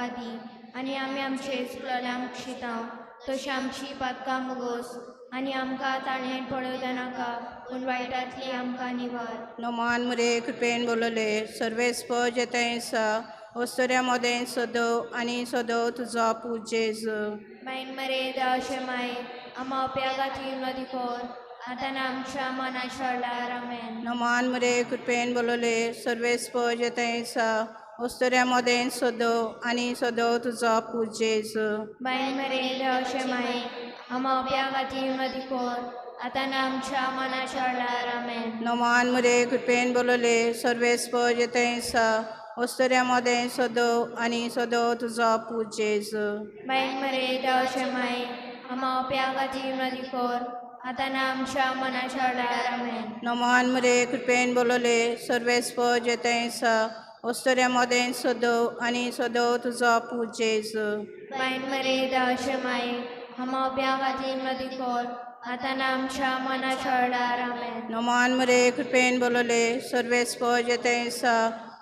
आमकां दी आनी आमी आमचे चुकलेल्यांक शितां तशी आमची पातकां मुगोस आनी आमकां ताणें पळोवं नाका पूण वायटांतली आमकां निवार. नमान मुरे कृपेन बोलले सर्वेस्पर जेतंय आसा ओस्तोऱ्या मोदें सदो आनी सदो तुजो पूत जेजू. बायन मरे देवाचे माये आमा उपया खातीर नदी कोर आतां आमच्या मनाच्या वेळार. आमेन. नमान मुरे कृपेन बोलले सर्वेस्पर जेतंय आसा ओस्तोऱ्या मोदें सदो आनी सदो तुजो पूत जेजू. बायन मरे देवाचे माये आमा उपया खातीर नदी कोर आतां आमच्या मनाच्या वेळार. आमेन. नमान मुरे कृपेन बोलले सर्वेस्पर जेतंय आसा ओस्तोऱ्या मोदें सदो आनी सदो तुजो पूत जेजू. बायन मरे देवाचे माये आमा उपया खातीर नदी कोर आतां आमच्या मनाच्या वेळार. आमेन. नमान मुरे कृपेन बोलले सर्वेस्पर जेतंय आसा ओस्तोऱ्या मोदें सदो आनी सदो तुजो पूत जेजू. बायन मरे देवाचे माये आमा उपया खातीर नदी कोर आतां आमच्या मनाच्या वेळार. आमेन. नमान मुरे कृपेन बोलले सर्वेस्पर जेतंय आसा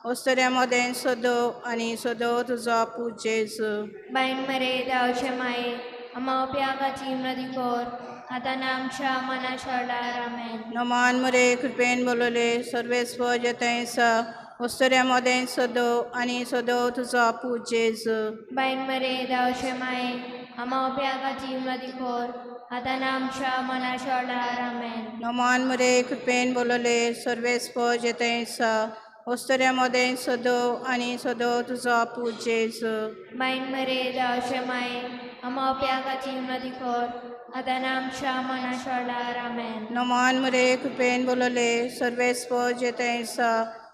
ओस्तोऱ्या मोदें सदो आनी सदो तुजो पूत जेजू. बायन मरे देवाचे माये आमा उपया खातीर नदी कोर आतां आमच्या मनाच्या वेळार. आमेन. नमान मुरे कृपेन बोलले सर्वेस्पर जेतंय आसा ओस्तोऱ्या मोदें सदो आनी सदो तुजो पूत जेजू. बायन मरे देवाचे माये आमा उपया खातीर नदी कोर आतां आमच्या मनाच्या वेळार. आमेन. नमान मुरे कृपेन बोलले सर्वेस्पर जेतंय आसा ओस्तोऱ्या मोदें सदो आनी सदो तुजो पूत जेजू. बायन मरे देवाचे माये आमा उपया खातीर नदी कोर आतां आमच्या मनाच्या वेळार. आमेन. नमान मुरे कृपेन बोलले सर्वेस्पर जेतंय आसा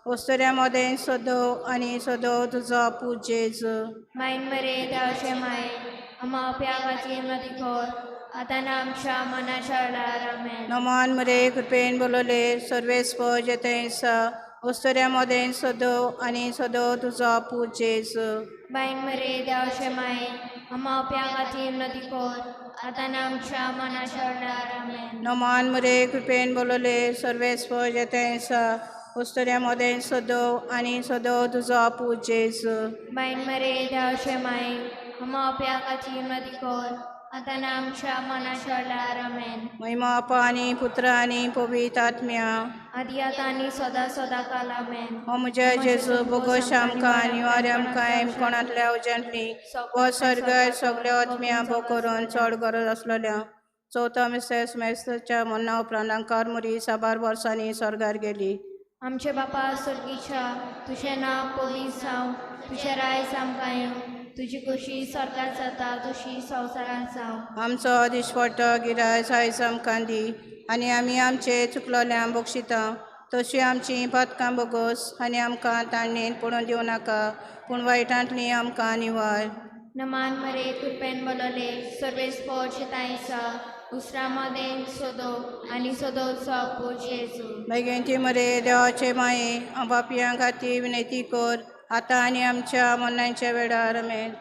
ओस्तोऱ्या मोदें सदो आनी सदो तुजो पूत जेजू. बायन मरे देवाचे माये आमा उपया खातीर नदी कोर आतां आमच्या मनाच्या वेळार. आमेन. नमान मुरे कृपेन बोलले सर्वेस्पर जेतंय आसा ओस्तोऱ्या मोदें सदो आनी सदो तुजो पूत जेजू. बायन मरे देवाचे माये आमा उपया खातीर नदी कोर आतां आमच्या मनाच्या वेळार. आमेन. नमान मुरे कृपेन बोलले सर्वेस्पर जेतंय आसा ओस्तोऱ्या मोदें सदो आनी सदो तुजो पूत जेजू. बायन मरे देवाचे माये आमा उपया खातीर नदी कोर आतां आमच्या मनाच्या वेळार. आमेन. महिमा आपा आनी पुत्र आनी पवित्र आत्म्या आदी आतां आनी सदां सदां काल. आमेन. हो म्हज्या जेजू बोगोश आमकां निवार आमकां कोणांतल्या उज्यांतली हो स्वर्गार सगल्या आत्म्या बो करून चड गरज आसलेल्या चवथो मिसेस मेस्ताच्या मरणा उपरांत अंकार मुरी साबार वर्सांनी स्वर्गार गेली. आमचे बापा स्वर्गीच्या तुजें नांव पवित्र जावं तुजें रायज आमकां येवं तुजी खोशी स्वर्गात जाता तशी संवसारांत जावं. आमचो दिसपट्टो गिरायस आयज आमकां दी आनी आमी आमचे चुकलोल्या बक्षिता तशी आमची पातकां बोगोस आनी आमकां ताणेन पडून दिवं नाका पूण वायटांतली आमकां निवार. नमान मरे कृपेन बोलले सर्वेस्पर तांयसा उसरा मदें सोदो आनी सोदोचो पूत जेजू. मागीर मरे देवाचे माये बापयां खातीर विनंती कर आतां आनी आमच्या मरणाच्या वेळार. आमेन.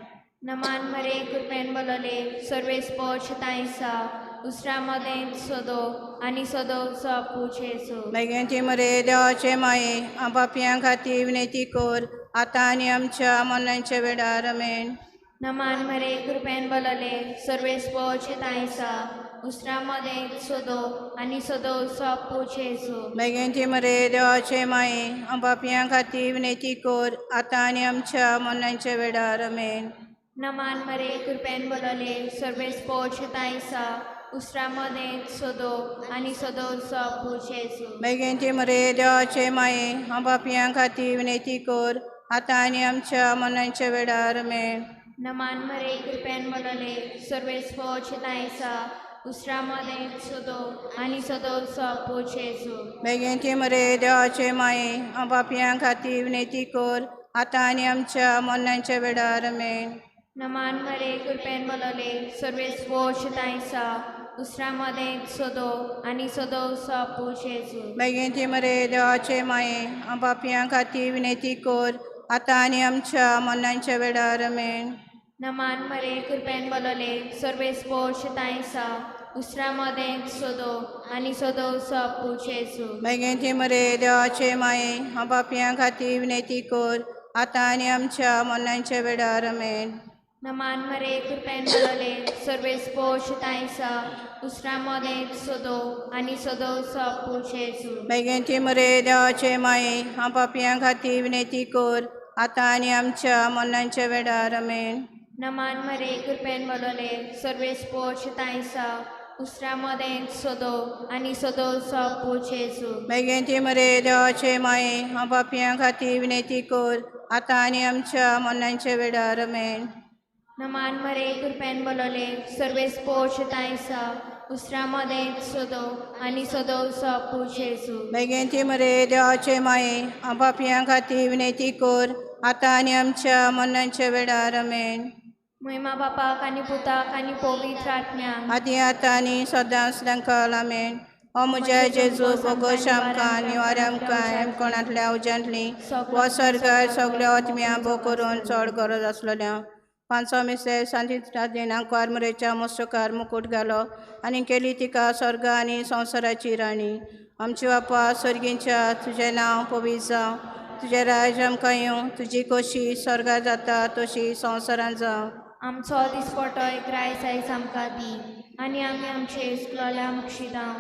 नमान मरे कृपेन बोलले सर्वेस्पर तांयसा उसरा मदें सोदो आनी सोदोचो पूत जेजू. मागीर मरे देवाचे माये बापयां खातीर विनंती कर आतां आनी आमच्या मरणाच्या वेळार. आमेन. नमान मरे कृपेन बोलले सर्वेस्पर तांयसा उसरा मदें सोदो आनी सोदोचो पूत जेजू. मागीर मरे देवाचे माये बापयां खातीर विनंती कर आतां आनी आमच्या मरणाच्या वेळार. आमेन. नमान मरे कृपेन बोलले सर्वेस्पर तांयसा उसरा मदें सोदो आनी सोदोचो पूत जेजू. मागीर मरे देवाचे माये बापयां खातीर विनंती कर आतां आनी आमच्या मरणाच्या वेळार. आमेन. नमान मरे कृपेन बोलले सर्वेस्पर तांयसा उसरा मदें सोदो आनी सोदोचो पूत जेजू. मागीर मरे देवाचे माये बापयां खातीर विनंती कर आतां आनी आमच्या मरणाच्या वेळार. आमेन. नमान मरे कृपेन बोलले सर्वेस्पर तांयसा उसरा मदें सोदो आनी सोदोचो पूत जेजू. मागीर मरे देवाचे माये बापयां खातीर विनंती कर आतां आनी आमच्या मरणाच्या वेळार. आमेन. नमान मरे कृपेन बोलले सर्वेस्पर तांयसा उसरा मदें सोदो आनी सोदोचो पूत जेजू. मागीर मरे देवाचे माये बापयां खातीर विनंती कर आतां आनी आमच्या मरणाच्या वेळार आमेन. नमान मरे कृपेन बोलले सर्वेस्पोश तांयसा उसरा मोदें सदो आनी सदो सपूर. बेगीन मरे देवाचे माये हांव पापयां खातीर विनंती कर आतां आनी आमच्या मरणाच्या वेळार आमेन. नमान मरे कृपेन बोलले सर्वेस्पोश तांयसा उसरा मोदें सदो आनी सदो सपूर. बेगीन मरे देवाचे माये हांव पापयां खातीर विनंती कर आतां आनी आमच्या मरणाच्या वेळार आमेन. नमान मरे कृपेन बोलले सर्वेस्पोश तांयसा उसरा मोदें सदो आनी सदो सपूर. बेगीन मरे देवाचे माये हांव पापयां खातीर विनंती कर आतां आनी आमच्या मरणाच्या वेळार आमेन. महिमा बापाक आनी पुताक आनी पवित्र आत्म्याक आदी आतां आनी सदां सदांकाल आमेन. ओ म्हज्या जेजू बोगोश आमकां निवार आमकां कोणांतल्या उज्यांतली वो स्वर्गार सगल्या आत्म्या भो करून चड गरज आसलेल्या. पांचो मिसे सांती मुरेच्या मस्तकार मुकूट घालो आनी केली तिका स्वर्ग आनी संवसाराची राणी. आमची बापा स्वर्गींच्या तुजें नांव पवित्र जावं, तुजें राज्य आमकां येवं, तुजी कशी स्वर्गार जाता तशी संवसारांत जावं. आमचो दिसपटो एक रायस आयज आमकां दी आनी आमी आमचे इस्कोला मुक्षिदां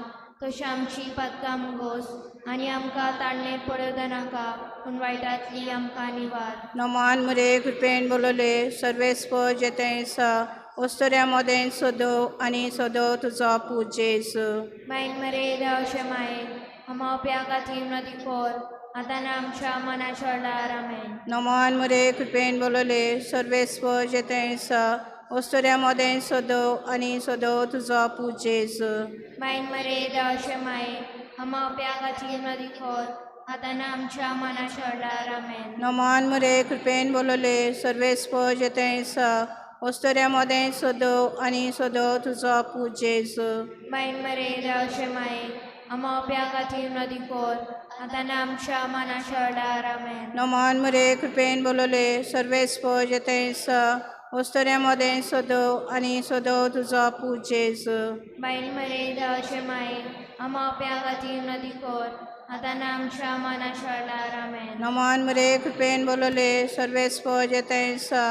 तशें आमची पातकां मुगोस आनी आमकां ताळणेर पडोवं नाका पूण वायटांतली आमकां निवार. नमान मुरे कृपेन बोलले सर्वेस्पर जेतेंसा ओस्तोऱ्या मोदें सदो आनी सदो तुजो पूत जेजू. बायन मरे देवाचे माये आमा प्या खातीर नदी कोर आतां आमच्या मनाच्या वेळार आमेन. नमान मुरे कृपेन बोलले सर्वेस्पर जेतेंसा ओस्तोऱ्या मोदें सदो आनी सदो तुजो पूत जेजू. बायन मरे देवाचे माये आमा प्या खातीर नदी कोर आतां आमच्या मनाच्या वेळार आमेन. नमान मुरे कृपेन बोलले सर्वेस्पर जेतेंसा ओस्तोऱ्या मोदें सदो आनी सदो तुजो पूत जेजू. बायन मरे देवाचे माये आमा प्या खातीर नदी कोर आतां आमच्या मनाच्या वेळार आमेन. नमान मुरे कृपेन बोलले सर्वेस्पर जेतेंसा ओस्तोऱ्या मोदें सदो आनी सदो तुजो पूत जेजू. बायन मरे देवाचे माये आमा प्या खातीर नदी कोर आतां आमच्या मनाच्या वेळार आमेन. नमान मुरे कृपेन बोलले सर्वेस्पर जेतेंसा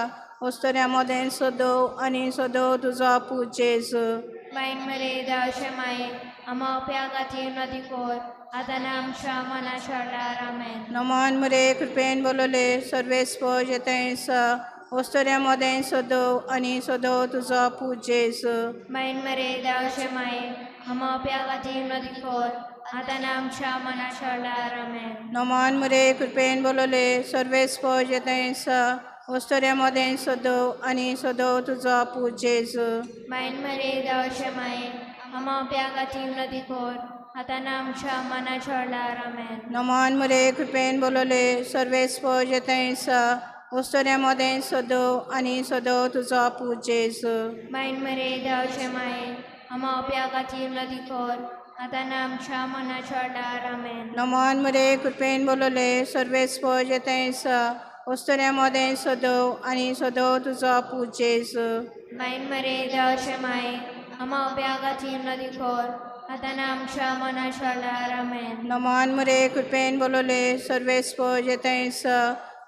ओस्तोऱ्या मोदें सदो आनी सदो तुजो पूत जेजू. बायन मरे देवाचे माये आमा प्या खातीर नदी कोर आतां आमच्या मनाच्या वेळार आमेन. नमान मुरे कृपेन बोलले सर्वेस्पर जेतेंसा ओस्तोऱ्या मोदें सदो आनी सदो तुजो पूत जेजू. बायन मरे देवाचे माये आमा प्या खातीर नदी कोर आतां आमच्या मनाच्या वेळार आमेन. नमान मुरे कृपेन बोलले सर्वेस्पर जेतेंसा ओस्तोऱ्या मोदें सदो आनी सदो तुजो पूत जेजू. बायन मरे देवाचे माये आमा प्या खातीर नदी कोर आतां आमच्या मनाच्या वेळार आमेन. नमान मुरे कृपेन बोलले सर्वेस्पर जेतेंसा ओस्तोऱ्या मोदें सदो आनी सदो तुजो पूत जेजू. बायन मरे देवाचे माये आमा प्या खातीर नदी कोर आतां आमच्या मनाच्या वेळार आमेन. नमान मुरे कृपेन बोलले सर्वेस्पर जेतेंसा ओस्तोऱ्या मोदें सदो आनी सदो तुजो पूत जेजू. बायन मरे देवाचे माये आमा प्या खातीर नदी कोर आतां आमच्या मनाच्या वेळार आमेन. नमान मुरे कृपेन बोलले सर्वेस्पर जेतेंसा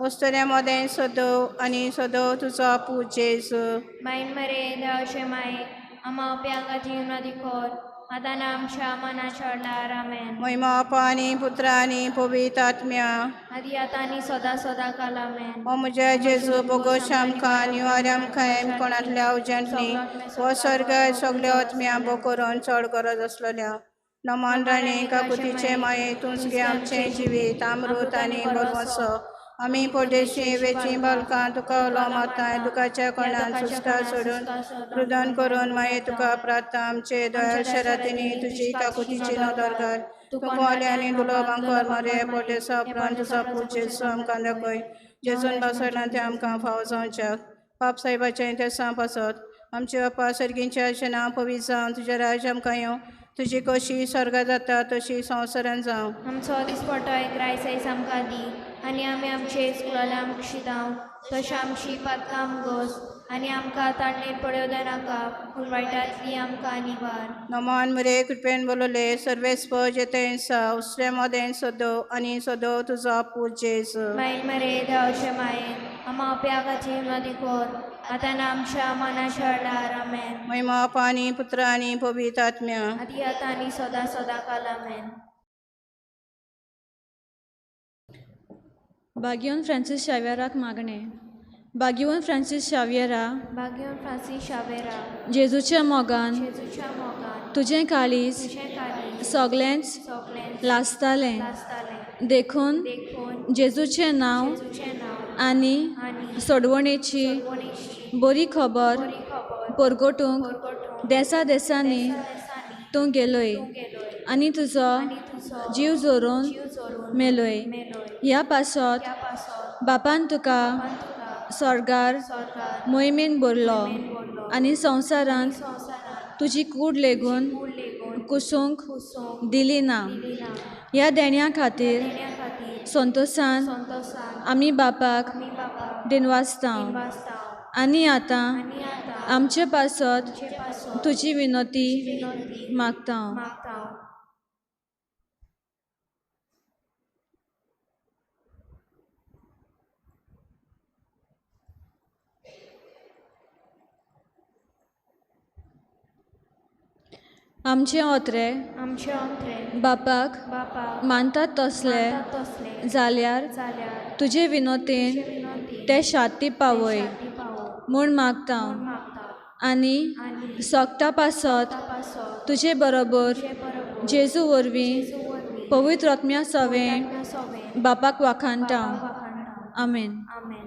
ओस्तोऱ्या मोदें सदो आनी सदो तुजो पूत जेजू. बायन मरे देवाचे माये आमा प्या खातीर नदी कोर आतां आमच्या मनाच्या वेळार आमेन. महिमा बापा पुत्र आनी पवित्र आत्म्या आदी आतां आनी सदां सदां काल आमेन. ओ म्हज्या जेजू बोगोश आमकां निवार आमकां कोणांतल्या उज्यांतली वो स्वर्गार सगल्या आत्म्या भो करून चड गरज आसलेल्या. नमान राणी काकुतीचे माये तूंच गे आमचें जिवीत अमृत आनी भरवंसो. आमी परदेशी वेची बालकां तुका उलो मारताय दुखाच्या कोणान सुस्कार सोडून रुदन करून माये तुका प्रार्थना. आमचे दयाळ शरातींनी तुजी काकुतीची नदर घाल. तुका आले आनी दुलो बांकर मारे परदेसा उपरांत तुजो पूत जेजू आमकां दाखय. जेजून बासरना ते आमकां फावो जावच्याक पाप साहेबाचें तेसां पासत. आमचे बापा सर्गींच्या नांव पवित्र जावं, तुजें राज्य आमकां येवं, तुजी कशी स्वर्गार जाता तशी संवसारांत जावं. आमचो दिसपटो एक रायस आयज आमकां दी आनी आमी आमचे इस्कुलाल्या मुक्षितांव तशें आमची पातकां मुगोस आनी आमकां ताणेर पडोवं नाका पूण वायटांतली आमकां निवार. नमन मरे कृपेन बोलले सर्वेस्पर जेतेंसा उसरे मोदेन सदो आनी सदो तुजो पूत जेजू. मागीर मरे देवाचे मायेन आमा आपल्या नदी कोर आतां ना आमच्या मनाच्या वेळार. आमेन. महिमा पानी पुत्र आनी पवित्र आत्म्या. आदी आतां आनी सदां सदां काल. आमेन. बागियोन फ्रांसीस शाव्यराक मागणें. बागियोन फ्रांसीस शाव्यरा, बागियोन फ्रांसीस शावेरा, जेजूच्या मोगान जेजूच्या मोगान तुजें काळीज तुजें काळीज सगळेंच सगळेंच लासतालें, लासतालें, देखून देखून जेजूचें नांव जेजूचें नांव आनी आनी सोडवणेची सोडवणेची बरी खबर बरी खबर परगटूंक परगटूंक देसा देसांनी देसा देसांनी तूं गेलोय तूं गेलोय आनी तुजो आनी तुजो जीव जोरून जीव जोरून मेलोय. मेलोय. ह्या पासत ह्या पासत बापान तुका बापान तुका स्वर्गार स्वर्गार मोहिमेन भरलो मोहिमेन भरलो आनी संवसारांत संवसारांत तुजी कूड लेगून कूड लेगून कुसूंक कुसूंक दिली ना. दिली ना. ह्या देण्या खातीर देण्या खातीर संतोसान संतोसान आमी बापाक आमी बापाक दिनवासता दिनवासता आनी आतां आनी आतां आमचे पासत आमचे पासत तुजी विनोती विनंती मागता. मागता. आमचे ओत्रे आमचे अंत्रे बापाक बापाक मानतात तसले मानतात तसले जाल्यार जाल्यार तुजे विनोतीन तुजे विनंती ते शांती पावय शांती पावो म्हूण मागता म्हूण मागता आनी आनी सोगटा पासत पासत तुजे बरोबर तुजे बरोबर जेजू वरवीं जेजू वरवीं पवित्र आत्म्या सवें आत्म्या सवें बापाक वाखाणटा. बापाक वाखाणटा. आमेन. आमेन.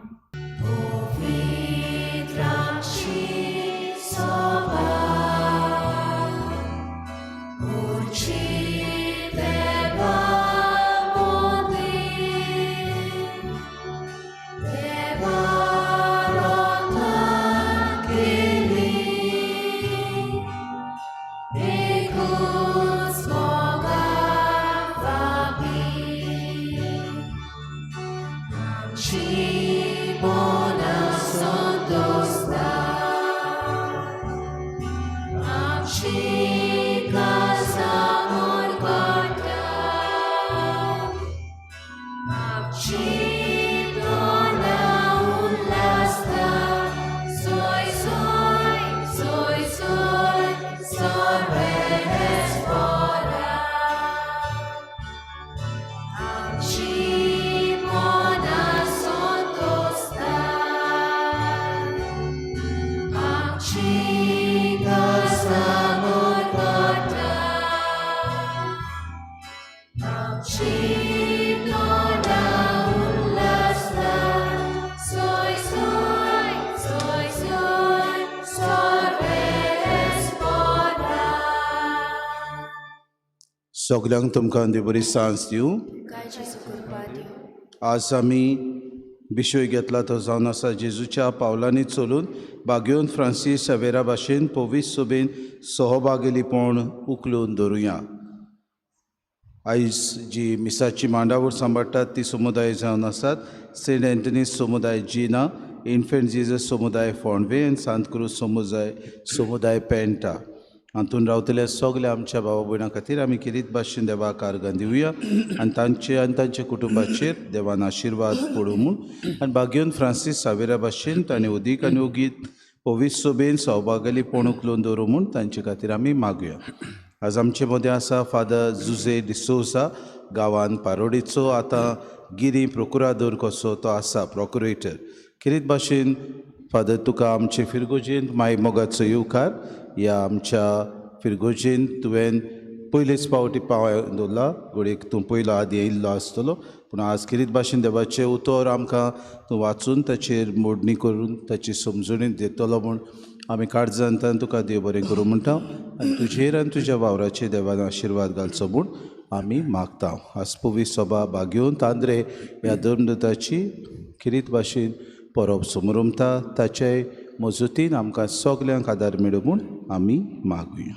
सगल्यांक तुमकां देव बरी सांज दिवं. आज आमी विशय घेतला तो जावन आसा जेजूच्या पावलांनी चलून बागयोन फ्रांसीस सवेरा भाशेन पवित्र सभेन सहभागेलीपण उखलून धरुया. आयज जी मिसाची मांडावळ सांबाळटात ती समुदाय जावन आसात सेंट एंटनी समुदाय जिना, इन्फेंट जिजस समुदाय फोंडवे आनी सांतक्रूज समुदाय पेंटा. हातून रावतल्या सगल्या आमच्या भावा भयणां खातीर आमी खेरीत भाशेन देवाक आर्गां दिवया आनी तांचे आनी तांच्या कुटुंबाचेर देवान आशिर्वाद पडूं म्हूण आनी बागयोन फ्रांसीस सावेरा भाशेन ताणें उदीक आनी ओगीत पवित्र सभेन सौभागेलीपण उखलून दवरूं म्हूण तांचे खातीर आमी मागुया. आज आमचे मदें आसा फादर जुजे डिसोजा, गांवान पारोडीचो, आतां गिरी प्रोकुरादोर कसो तो आसा प्रोकुरेटर. खेरीत भाशेन फादर तुका आमचे फिरगोजेंत माय मोगाचो येवकार. ह्या आमच्या फिरगोजेंत तुवें पयलेच फावटी पांय दवरला, घडयेक तूं पयलो आदी येयल्लो आसतलो, पूण आज खेरीत भाशेन देवाचें उतर आमकां तूं वाचून ताचेर मोडणी करून ताची समजणी दितलो म्हूण आमी काळजांतल्यान तुका देव बरें करूं म्हणटा आनी तुजेर आनी तुज्या वावराचेर देवान आशिर्वाद घालचो म्हूण आमी मागता. आज पवित्र सभा बागयोन तांद्रे ह्या धर्मदूताची खेरीत भाशेन परब समरमता, ताचे मजतीन आमकां सगल्यांक आदार मेळूं म्हूण आमी मागुया.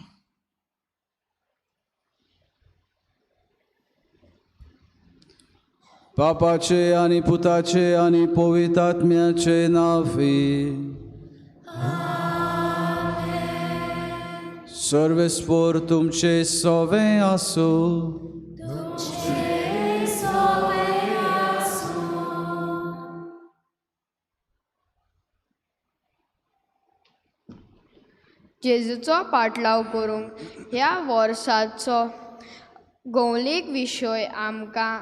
बापाचे आनी पुताचे आनी पवित्र आत्म्याचे नांवी. सर्वेस्पोर तुमचे सोवे आसूं. जेजूचो पाटलाव करूंक ह्या वर्साचो गौलीक विशय आमकां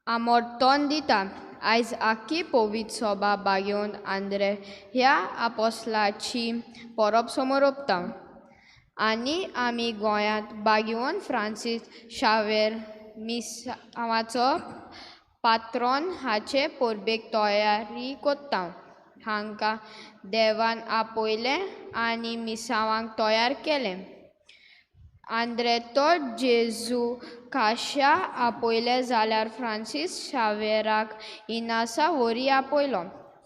आमोरतोन दिता. आयज आख्खी पवित्र सोबा बागेवन आंद्रे ह्या आपोसलाची परब समोरपता आनी आमी गोंयांत बागेवन फ्रांसीस शावेर मिसांवाचो पात्रोन हाचे परबेक तयारी कोत्ता. हांकां देवान आपयलें आनी मिसांवांक तयार केलें. आंद्रे तो जेजू खाशा आपयले जाल्यार फ्रांसीस शावेराक इनासा वरी आपयलो.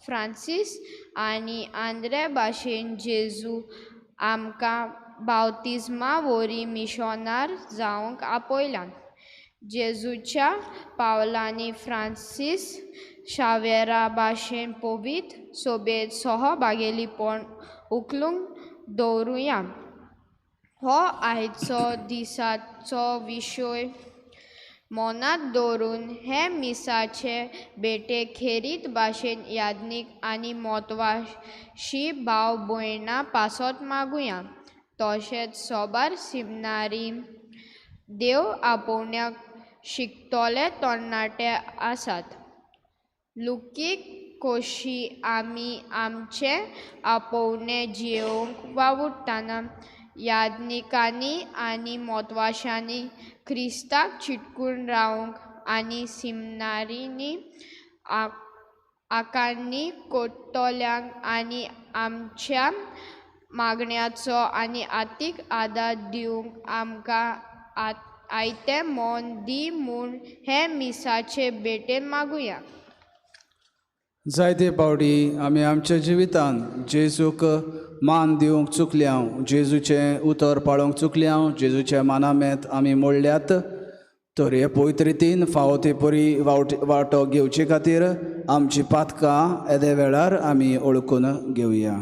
फ्रांसीस आनी आंद्रे भाशेन जेजू आमकां बावतिज्मा वरी मिशोनार जावंक आपयला. जेजूच्या पावलांनी फ्रांसीस शावेरा भाशेन पवित्र सोबेत सहभागेलीपण उखलूंक दवरुया. हो आयचो दिसाचो विशय मनांत दवरून हे मिसाचे भेटे खेरीत भाशेन याज्ञीक आनी म्हत्वाशी भाव भयणां पासत मागुया. तशेंच सोबार सिमनारी देव आपोवण्याक शिकतले तरणाटे आसात. लुकीक कशी आमी आमचें आपोवणें जियोवंक वावुरतना याज्ञिकांनी आनी म्हत्वाशांनी क्रिस्ताक चिटकून रावंक आनी सिमनारींनी आकांनी कोत्तल्यांक आनी आमच्या मागण्याचो आनी आतीक आदार दिवंक आमकां आयतें मन दी म्हूण हे मिसाचे भेटेन मागुया. जायते फावटी आमी आमच्या जिवितान जेजूक मान दिवंक चुकल्या, जेजूचें उतर पाळोवंक चुकल्या, जेजूच्या मानामेत आमी मोडल्यात. तर हे पवित्र रितीन फावो ते परी वांटो घेवचे खातीर आमची पातकां येदे वेळार आमी ओळखून घेवया.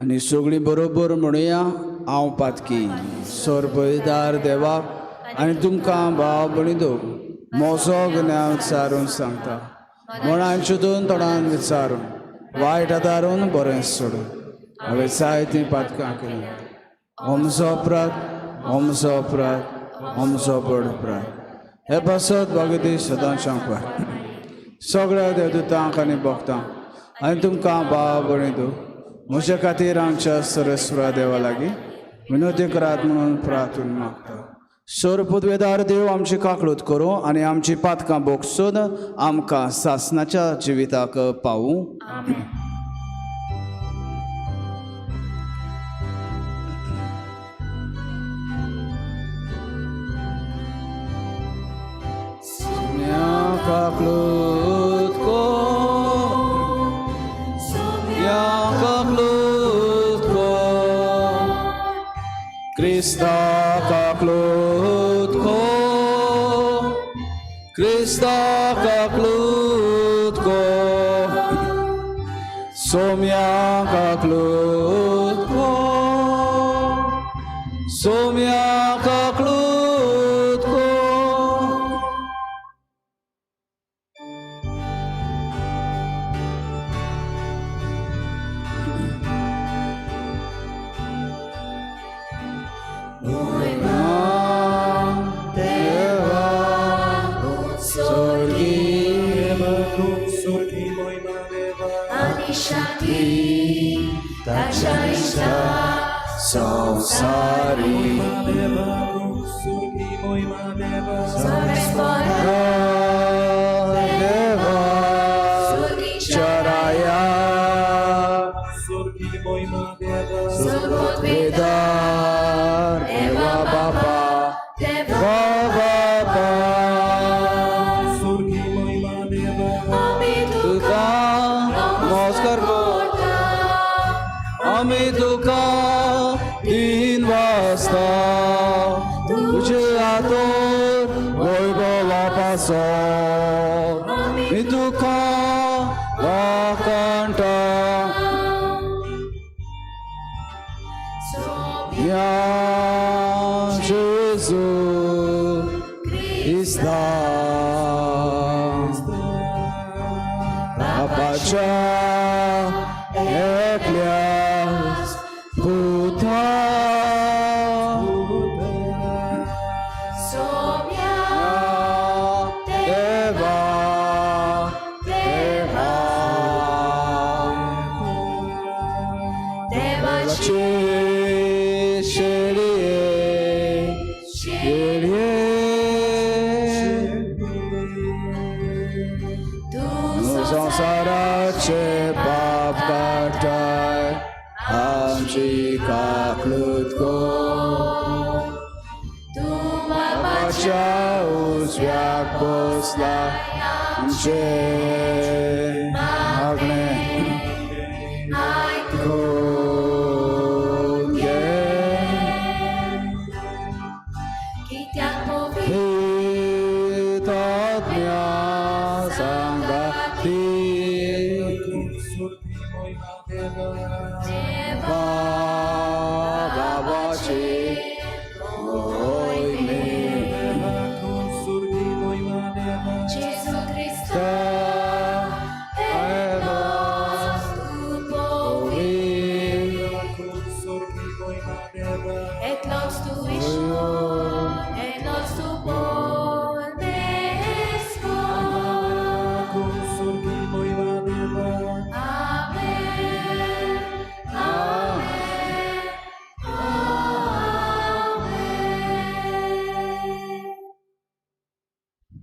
आनी सगळीं बरोबर म्हणुया, हांव पातकी सर्वदार देवाक आनी तुमकां भाव भयणींनो म्हजो गुन्यांव विचारून सांगता. मनान चिंतून तोंडान विचारून वायट आदारून बरें सोडून हांवें जायतीं पातकां केलीं. म्हजो अपराध, म्हजो अपराध, म्हजो व्हड अपराध. हे पासत भगवती सदांच आमकां सगळ्या देवदूतांक आनी भक्तांक आनी तुमकां भाव भयणींनो म्हज्या खातीर आमच्या सरस्वरा देवा लागीं विनोदी करात म्हणून प्रार्थना मागता. सर्वपदवेदार देव आमची काकळूत करूं आनी आमची पातकां भोगसून आमकां सासणाच्या जिविताक पावूं. काकळूत कर, क्रिस्ता काकळूत कर, क्रिस्ता काकळूत कर, सोम्या काकळूत कर, सोम्या काकळूत कर. Samsari Deva Charaya Vedar Deva Baba Deva Baba Tuka Namaskar Ami Tuka Din Vasta Somi तुका वाखाणटा सोम्या जेजू क्रिस्ता बापाच्या एकल्याच पुता देवा देवा देवाची शेळये शेळये संसाराचे पाप काडटाय आमची काकळूत कर बापाच्या उजव्याक बसला आमचे मागणें आयकून घे. पवित्र आत्म्या सांगाती बाबाची मोहिमे Jesu Et los tu et los tu Amen. Amen. Amen.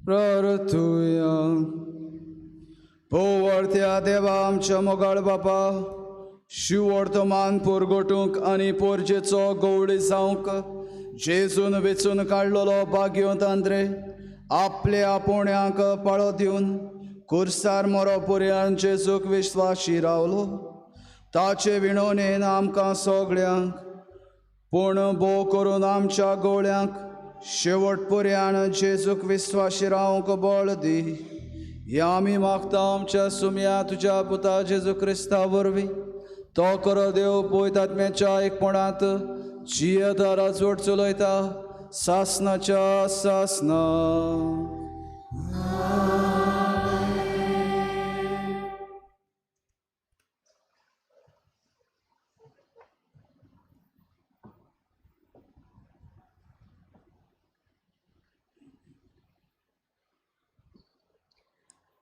प्रार्थुया. पोवरत्या देवा आमच्या मोगाळ बापा, शिवर्तमान पोरगोटूंक आनी पोरजेचो गवळी जावंक जेजून वेचून काडलेलो भाग्योंत आंद्रे आपल्या आपोवण्यांक पाळो दिवन कुर्सार मरो पर्यंत जेजूक विश्वाशी रावलो. ताचे विणवणेन आमकां सगळ्यांक पूण भोव करून आमच्या गवळ्यांक शेवट पर्यंत जेजूक विश्वाशी रावंक बळ दी. ह्या आमी मागता आमच्या सुमया तुज्या पुता जेजू क्रिस्ता वरवीं. तो खरो देव पवित्र आत्म्याच्या एकपणांत जियेता राजवट चलयता सासनाच्या सासना.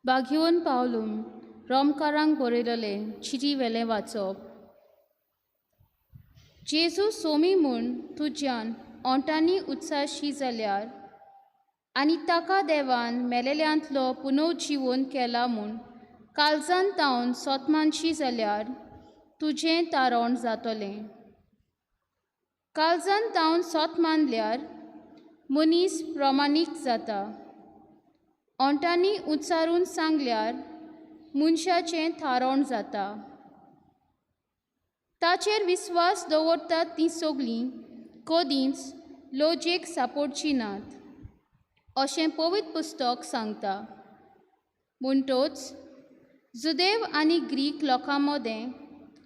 बागयोन पावलून रोमकारांक बरयलेले चिटी वेलें वाचप. जेजू सोमी म्हूण तुज्यान ओंठांनी उत्साशी जाल्यार आनी ताका देवान मेलेल्यांतलो पुनर्जिवन केला म्हूण काळजान तावन सोतमानशी जाल्यार तुजें तारण जातलें. काळजान तावन सोत मानल्यार मनीस प्रमाणीक जाता. ओंठांनी उच्चारून सांगल्यार मनशाचें थारण जाता. ताचेर विस्वास दवरतात तीं सगळीं कदींच लजेक सापडचीं नात अशें पवित्र पुस्तक सांगता. म्हणटच जुदेव आनी ग्रीक लोकां मदें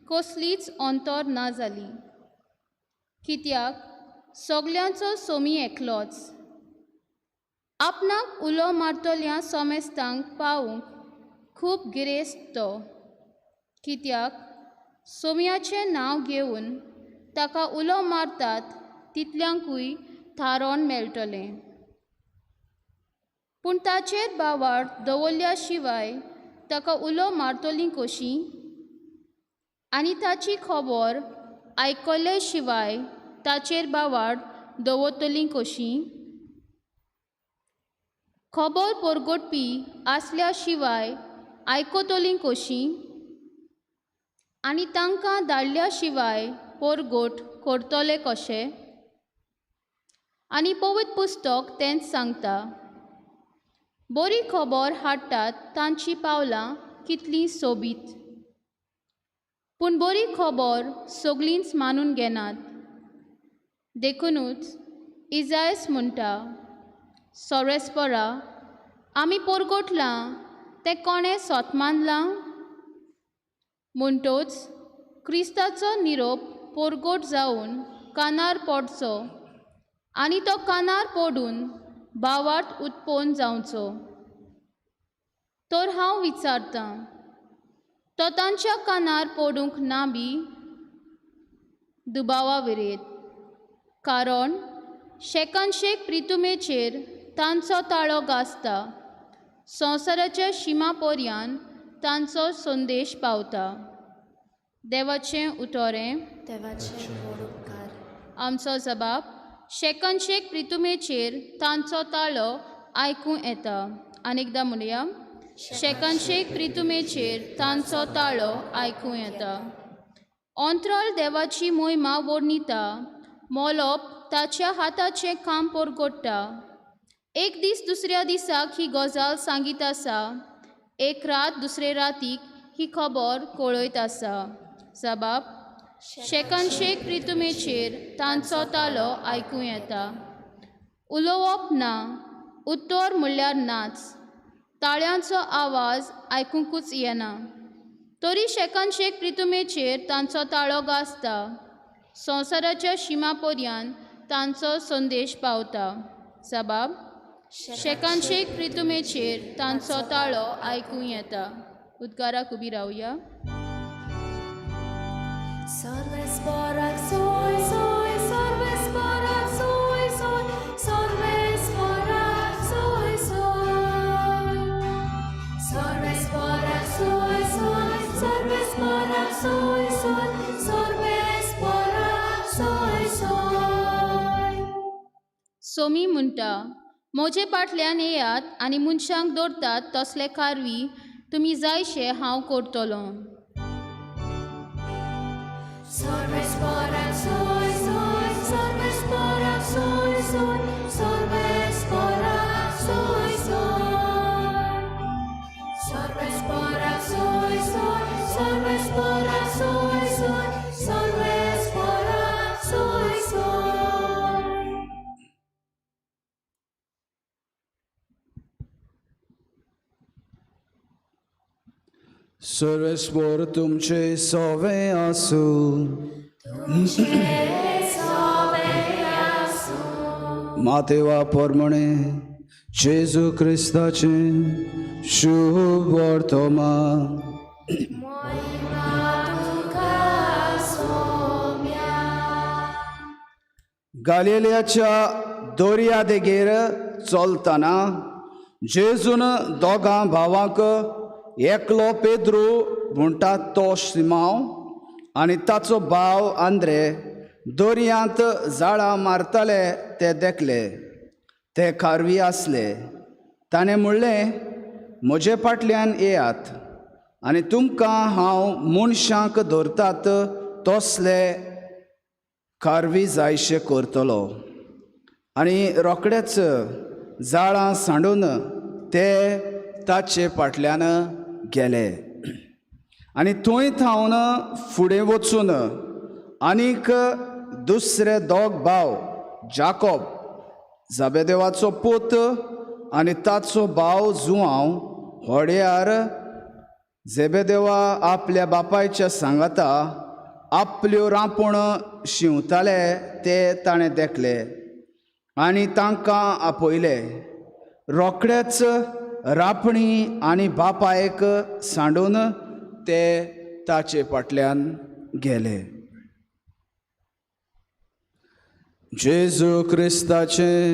कसलीच अंतर ना जाली, कित्याक सगल्यांचो सोमी एकलोच. आपणाक उलो मारतल्या सोमेस्तांक पावूंक खूब गिरेस्त तो, कित्याक सोम्याचें नांव घेवन ताका उलो मारतात तितल्यांकूय थारोन मेळटलें. पूण ताचेर बावार दवरल्या शिवाय ताका उलो मारतलीं कशीं आनी ताची खबर आयकले शिवाय ताचेर बावार दवरतलीं कशीं? खबर परगटपी आसल्या शिवाय आयकतलीं कशीं आनी तांकां धाडल्या शिवाय परगट करतले कशे? आनी पवित्र पुस्तक तेंच सांगता, बरी खबर हाडटात तांचीं पावलां कितलीं सोबीत. पूण बरी खबर सगळींच मानून घेनात. देखुनूच इजायस म्हणटा, सोरेस्परा आमी पोरगोटलां तें कोणें सोत मानलां? म्हणटोच क्रिस्ताचो निरोप पोरगोट जावन कानार पडचो आनी तो कानार पडून भावार्थ उत्पन्न जावचो. तर हांव विचारतां, तो तांच्या कानार पडूंक ना बी? दुबावा विरेत, कारण शेकानशेक प्रितुमेचेर तांचो ताळो गाजता, संवसाराच्या शिमा पर्यान तांचो संदेश पावता. देवाचें उतोरें. देवाचे व्हड उपकार. आमचो जबाब शेकानशेक प्रितुमेचेर तांचो ताळो आयकूं येता. आनी एकदां म्हणया, शेकानशेक प्रितुमेचेर तांचो ताळो आयकूं येता. अंतराळ देवाची मोहिमा वर्णिता, मोलोप ताच्या हाताचें काम परगोडटा. एक दीस दुसऱ्या दिसाक ही गजाल सांगीत आसा, एक रात दुसरे रातीक ही खबर कळयत आसा. जबाब शेकानशेक प्रितुमेचेर तांचो तालो आयकूं येता. उलोवप ना, उत्तर म्हणल्यार नाच, ताळ्यांचो आवाज आयकुंकूच येना. तरी शेकानशेक प्रितुमेचेर तांचो ताळो गाजता, संवसाराच्या शिमा पर्यान तांचो संदेश पावता. जबाब शेकानशेक प्रितुमेचेर तांचो ताळो आयकूं येता. उद्गाराक उबी रावया. Sorves soy, soy, sorves borak, soy, soy, sorves borak, soy, soy. Sorves borak, soy, soy, sorves borak, soy, soy, sorves borak, soy, soy. Somi म्हणटा, म्हजे फाटल्यान येयात आनी मनशांक दवरतात तसले कारवी तुमी जायशे हांव करतलो. Sorves borak, soy, soy, sorves borak, soy, soy, sorves borak, soy, soy. Sorves borak, soy, soy, sorves borak, soy, soy, sorves borak, soy, soy. सर्वेस्पोर तुमचे सोवे आसूं. मातेवा परमणे जेजू क्रिस्ताचें शुभ वर्तमान. गालिलियाच्या दर्या देगेर चलतना जेजून दोगां भावांक, एकलो पेद्रू म्हणटा तो शिमांव आनी ताचो भाव आंद्रे, दर्यांत जाळां मारताले ते देखले. ते खारवी आसले. ताणें म्हणलें, म्हजे फाटल्यान येयात आनी तुमकां हांव मनशांक धरतात तसले खारवी जायशे करतलो. आनी रोखडेच जाळां सांडून ते ताचे फाटल्यान गेले. आनी थंय थावन फुडें वचून आनीक दुसरे दोग भाव, जाकोब जाबेदेवाचो पूत आनी ताचो भाव जुआंव, होड्यार जेबेदेवा आपल्या बापायच्या सांगाता आपल्यो रांपण शिंवताले ते ताणें देखले आनी तांकां आपयले. रोखडेच रांपणी आनी बापायक सांडून ते ताचे फाटल्यान गेले. जेजू क्रिस्ताचें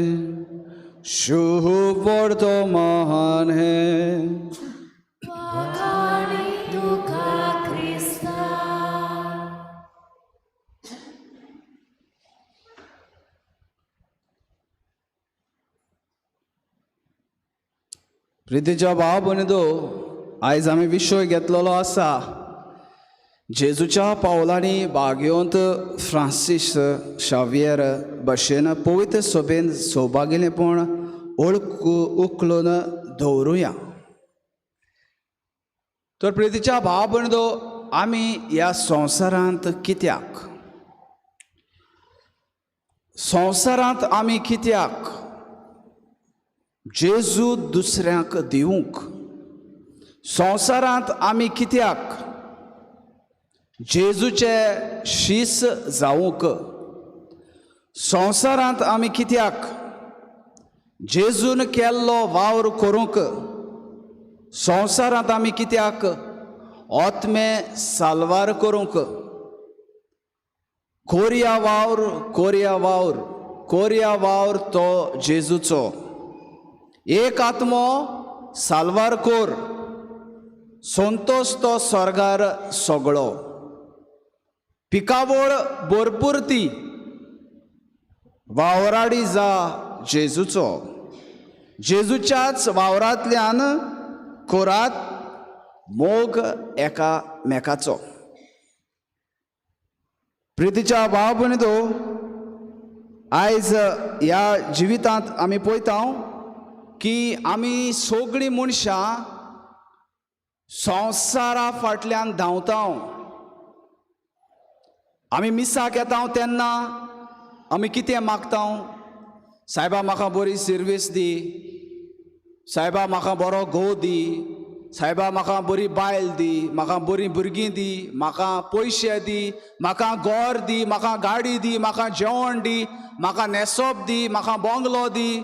शुभ वर्तमान हें. वाखाणी तुका क्रिस्ता. प्रितीच्या भाव भयणींनो, आयज आमी विशय घेतलेलो आसा जेजूच्या पावलांनी भाग्यवंत फ्रांसीस शावियर भशेन पवित्र सभेन सौभागेलेपण ओळख उखलून दवरुया. तर प्रितीच्या भाव भयणींनो, आमी ह्या संवसारांत कित्याक, संवसारांत आमी कित्याक जेजू दुसऱ्यांक दिवंक. संवसारांत आमी कित्याक? जेजूचे शीस जावंक. संवसारांत आमी कित्याक? जेजून केल्लो वावर करूंक. संवसारांत आमी कित्याक? आत्मे साल्वार करूंक. कोरया वावर, कोरया वावर, कोरया वावर तो जेजूचो. एक आत्मो साल्वार कोर, संतोश तो स्वर्गार सगळो. पिकावळ भरपूर ती, वावराडी जा जेजूचो. जेजूच्याच वावरांतल्यान कोरात मोग एकामेकाचो. प्रितीच्या भाव भयणींनो, आयज ह्या जिवितांत आमी पळयता की आमी सगळीं मनशां संवसारा फाटल्यान धांवता. आमी मिसाक येता तेन्ना आमी कितें मागता? सायबा म्हाका बरी सर्वीस दी, सायबा म्हाका बरो घोव दी, सायबा म्हाका बरी बायल दी, म्हाका बरीं भुरगीं दी, म्हाका पयशे दी, म्हाका घर दी, म्हाका गाडी दी, म्हाका जेवण दी, म्हाका न्हेसप दी, म्हाका बंगलो दी.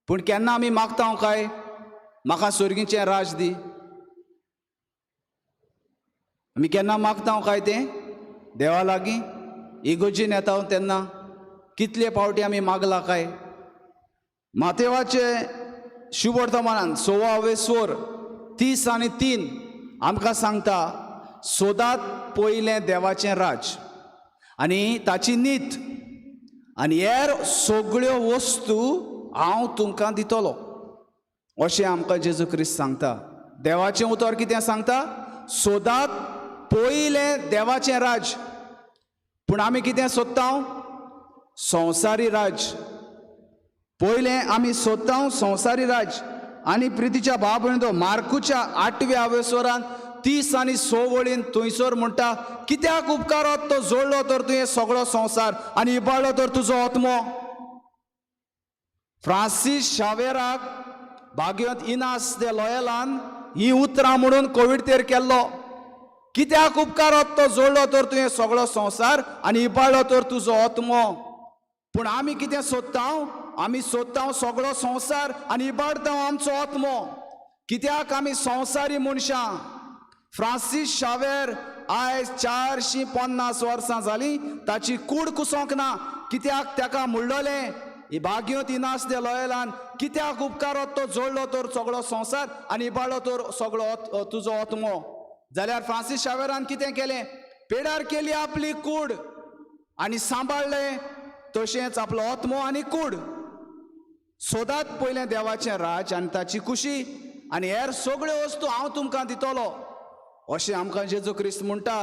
पूण केन्ना आमी मागता काय म्हाका सर्गीचें राज दी? आमी केन्ना मागता काय तें देवा लागीं? इगोर्जीन येता तेन्ना कितले फावटी आमी मागला काय? मातेवाचे शुभवर्तमानान 6वां वेस्वर 30 आनी 3 आमकां सांगता, सोदात पयलें देवाचें राज आनी ताची नीत आनी हेर सगळ्यो वस्तू हांव तुमकां दितलो, अशें आमकां जेजू क्रिस्त सांगता. देवाचें उतर कितें सांगता? सोदात पयलें देवाचें राज. पूण आमी कितें सोदता? संवसारी राज. पयलें आमी सोदता संवसारी राज. आनी प्रितीच्या भाव भयणींनो, मार्कुच्या 8व्या वेसोरान 30 आनी 6 वळीन थंयसर म्हणटा, कित्याक उपकारत तो जोडलो तर तुवें सगळो संवसार आनी इबाडलो तर तुजो आत्मो? फ्रांसीस शावेराक भाग्योत इनास दे लॉयलान ही उतरां म्हणून कोविडतेर केल्लो, कित्याक उपकारत तो जोडलो तर तुवें सगळो संवसार आनी इबाडलो तर तुजो आत्मो? पूण आमी कितें सोदता? आमी सोदता सगळो संवसार आनी इबाडता आमचो आत्मो. कित्याक? आमी संवसारी मनशां. फ्रांसीस शावेर आयज 450 वर्सां जालीं, ताची कूड कुसोंक ना. कित्याक? ताका म्हणलोलें ही भाग्योत इनास दे लॉयलान, कित्याक उपकारत तो जोडलो तर सगळो संवसार आनी इबाडलो तर सगळो तुजो आत्मो? जाल्यार फ्रांसीस शावेरान कितें केलें? पेडार केली आपली कूड आनी सांबाळ्ळें तशेंच आपलो आत्मो आनी कूड. सोदात पयलें देवाचें राज आनी ताची खुशी आनी हेर सगळ्यो वस्तू हांव तुमकां दितलो, अशें आमकां जेजू क्रिस्त म्हणटा.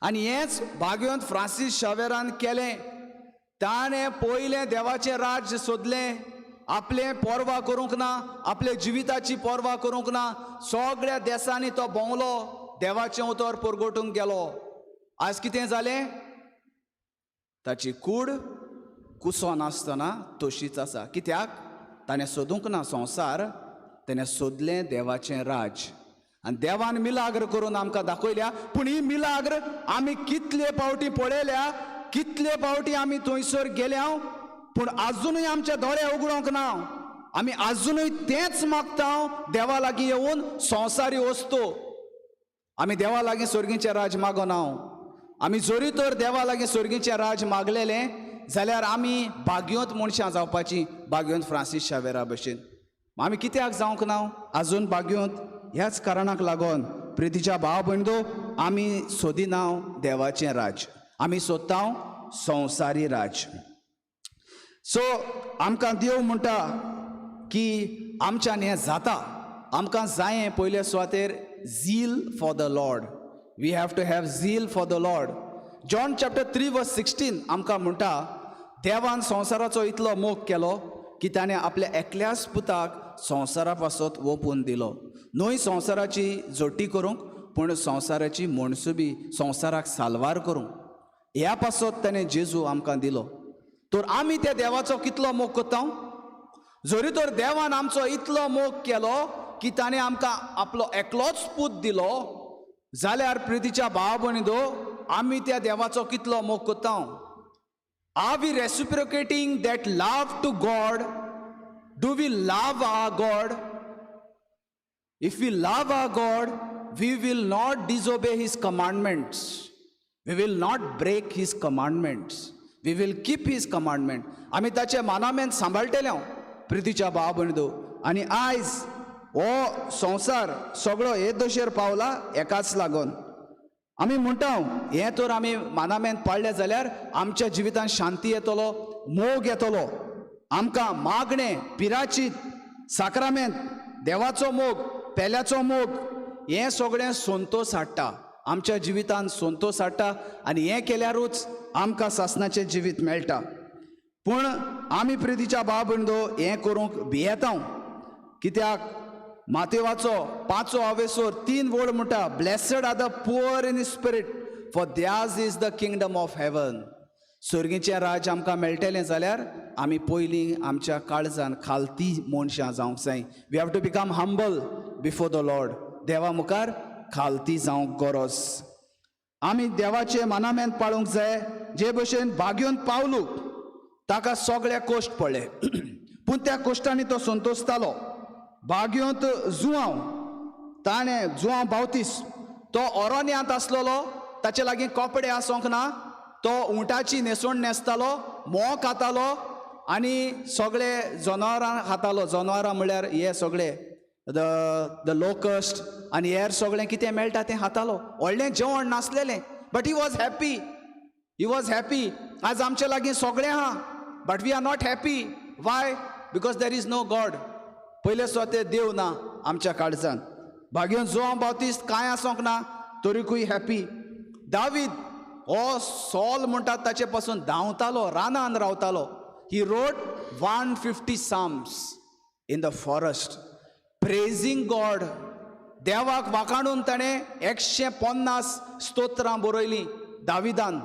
आनी हेंच भाग्योंत फ्रांसीस शावेरान केलें. ताणें पयलें देवाचें राज्य सोदलें, आपलें पर्वा करूंक ना, आपल्या जिविताची पर्वा करूंक ना. सगळ्या देसांनी तो भोंवलो, देवाचें उतर परगटूंक गेलो. आज कितें जालें? ताची कूड कुसो नासतना तशीच आसा. कित्याक? ताणें सोदूंक ना संवसार, ताणें सोदलें देवाचें राज. आनी देवान मिलाग्र करून आमकां दाखयल्या. पूण ही मिलाग्र आमी कितले फावटी पळयल्या, कितले फावटी आमी थंयसर गेल्या, पूण आजुनूय आमचे दोळे उगडोंक ना. आमी आजुनूय तेंच मागता देवा लागीं येवन, संवसारी वस्तू. आमी देवा लागीं सर्गीचें राज मागना. आमी जरी तर देवा लागीं सर्गीचें राज मागलेलें जाल्यार आमी भाग्योंत मनशां जावपाची, भाग्योंत फ्रांसीस शावेरा भशेन. आमी कित्याक जावंक ना आजून भाग्योंत? ह्याच कारणाक लागून, प्रितीच्या भाव भयणींनो, आमी सोदिना देवाचें राज, आमी सोदता संवसारी राज. सो आमकां देव म्हणटा की आमच्यान हें जाता. आमकां जायें पयले सुवातेर zeal for the Lord. We have to have zeal for the Lord. John chapter 3 verse 16 आमकां म्हणटा, देवान संवसाराचो इतलो मोग केलो की ताणें आपल्या एकल्याच पुताक संवसारा पासत ओंपून दिलो, न्हय संवसाराची जोटी करूंक, पूण संवसाराची मनसुबी, संवसाराक साल्वार करूंक. ह्या पासत ताणें जेजू आमकां दिलो. तर आमी त्या देवाचो कितलो मोग करता? जरी तर देवान आमचो इतलो मोग केलो की ताणें आमकां आपलो एकलोच पूत दिलो, जाल्यार प्रितीच्या भाव भयणी, आमी त्या देवाचो कितलो मोग करता? Are we reciprocating that love to God? Do we love our God? If we love our God, we will not disobey His commandments. We will not break His commandments. We will keep His commandment. आमी ताचे मानामेन सांबाळटले हांव, प्रितीच्या भाव भयणींनो. आनी आयज हो संवसार सगळो हे दशेर पावला एकाच लागून. आमी म्हणटा, हें तर आमी मानामेन पाळ्ळें जाल्यार आमच्या जिवितांत शांती येतलो, मोग येतलो. आमकां मागणें, पिराचीत, साक्रामेंत, देवाचो मोग, पेल्याचो मोग, हें सगळें संतोस हाडटा आमच्या जिवितांत, संतोस हाडटा. आनी हें केल्यारूच आमकां सासणाचें जिवीत मेळटा. पूण आमी, प्रितीच्या भाव भयणींनो, हें करूंक भियेता. कित्याक? मातेवाचो पांचवो आवेसोर तीन वळ म्हणटा, "Blessed are the poor in spirit, for theirs is the kingdom of heaven." सर्गीचें राज्य आमकां मेळटलें जाल्यार आमी पयलीं आमच्या काळजान खालती मनशां जावंक जाय. We have to become humble before the Lord. देवा मुखार खालती जावंक गरज. आमी देवाचे मानामेन पाळूंक जाय. जे भशेन भाग्योन पावलू, ताका सगळे कश्ट पडले, पूण त्या कश्टांनी तो संतोशतालो. भाग्योंत जुआंव, ताणें जुआंव बावतीस, तो ओरोन्यांत आसलेलो. ताचे लागीं कपडे आसोंक ना. तो उंटाची न्हेसवण न्हेसतालो, म्होंव खातालो आनी सगळे जनावरां खातालो. जनावरां म्हणल्यार हे सगळे the locust आनी हेर सगळें कितें मेळटा तें खातालो. व्हडलें जेवण नासलेलें, but he was happy, he was happy. आज आमचे लागीं सगळें आहा, but we are not happy. Why? Because there is no God. पयले सुवाते देव ना आमच्या काळजान. भाग्योन जुआंव बावतीस कांय आसोंक ना, तरीकूय हॅपी. दावीद हो सॉल म्हणटात ताचे पासून धांवतालो, रानान रावतालो. He wrote 150 Psalms in the forest, praising God. देवाक वाखाणून ताणें 150 स्तोत्रां बरयलीं दाविदान.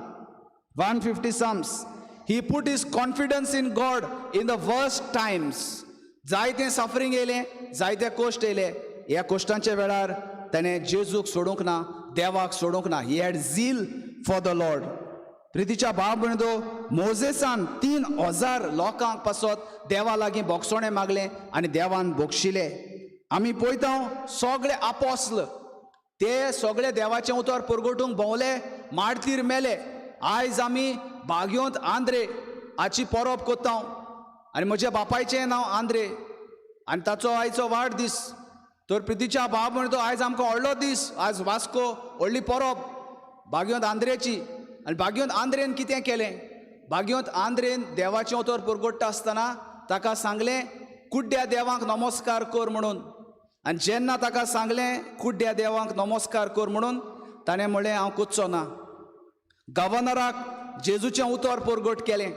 150 Psalms. He put his confidence in God in the worst times. जायते सफरींग येयलें, जायते कश्ट येयले, ह्या कश्टांच्या वेळार ताणें जेजूक सोडूंक ना, देवाक सोडूंक ना. He had zeal for the Lord. प्रितीच्या भाव भयणींनो, मोजेसान 3000 लोकांक पासत देवा लागीं बोगसोणें मागलें आनी देवान बक्षिलें. आमी पळयता, सगळे आपोस्ल ते सगळे देवाचें उतर परगटूंक भोंवले, मार्तीर मेले. आयज आमी बागयोंत आंद्रे हाची परब कोत्ता आनी म्हज्या बापायचें नांव आंद्रे आनी ताचो आयचो वाडदीस. तर प्रितीच्या भाव म्हणतो, आयज आमकां व्हडलो दीस. आयज वास्को व्हडली परब बागयोंत आंद्रेची. आनी बागयोंत आंद्रेन कितें केलें? बागयोंत आंद्रेन देवाचें उतर परगट्टा आसतना ताका सांगलें, कुड्ड्या देवांक नमस्कार कर म्हणून. आनी जेन्ना ताका सांगलें कुड्ड्या देवांक नमस्कार कर म्हणून, ताणें म्हणलें, हांव करचो ना. गव्हर्नराक जेजूचें उतर परगट केलें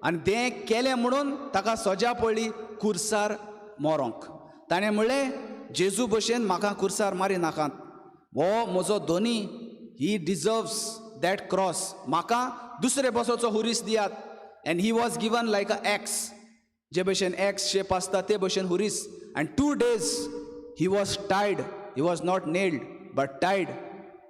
आनी तें केलें म्हणून ताका सजा पडली कुर्सार मरोंक. ताणें म्हणलें, जेजू भशेन म्हाका कुर्सार मारी नाकात. हो म्हजो धनी, he deserves that cross. म्हाका दुसरे बसोचो हुरीस दियात. And he was given like a X. जे भशेन एक्स शेप आसता ते भशेन हुरीस. And 2 days he was tied. He was not nailed but tied.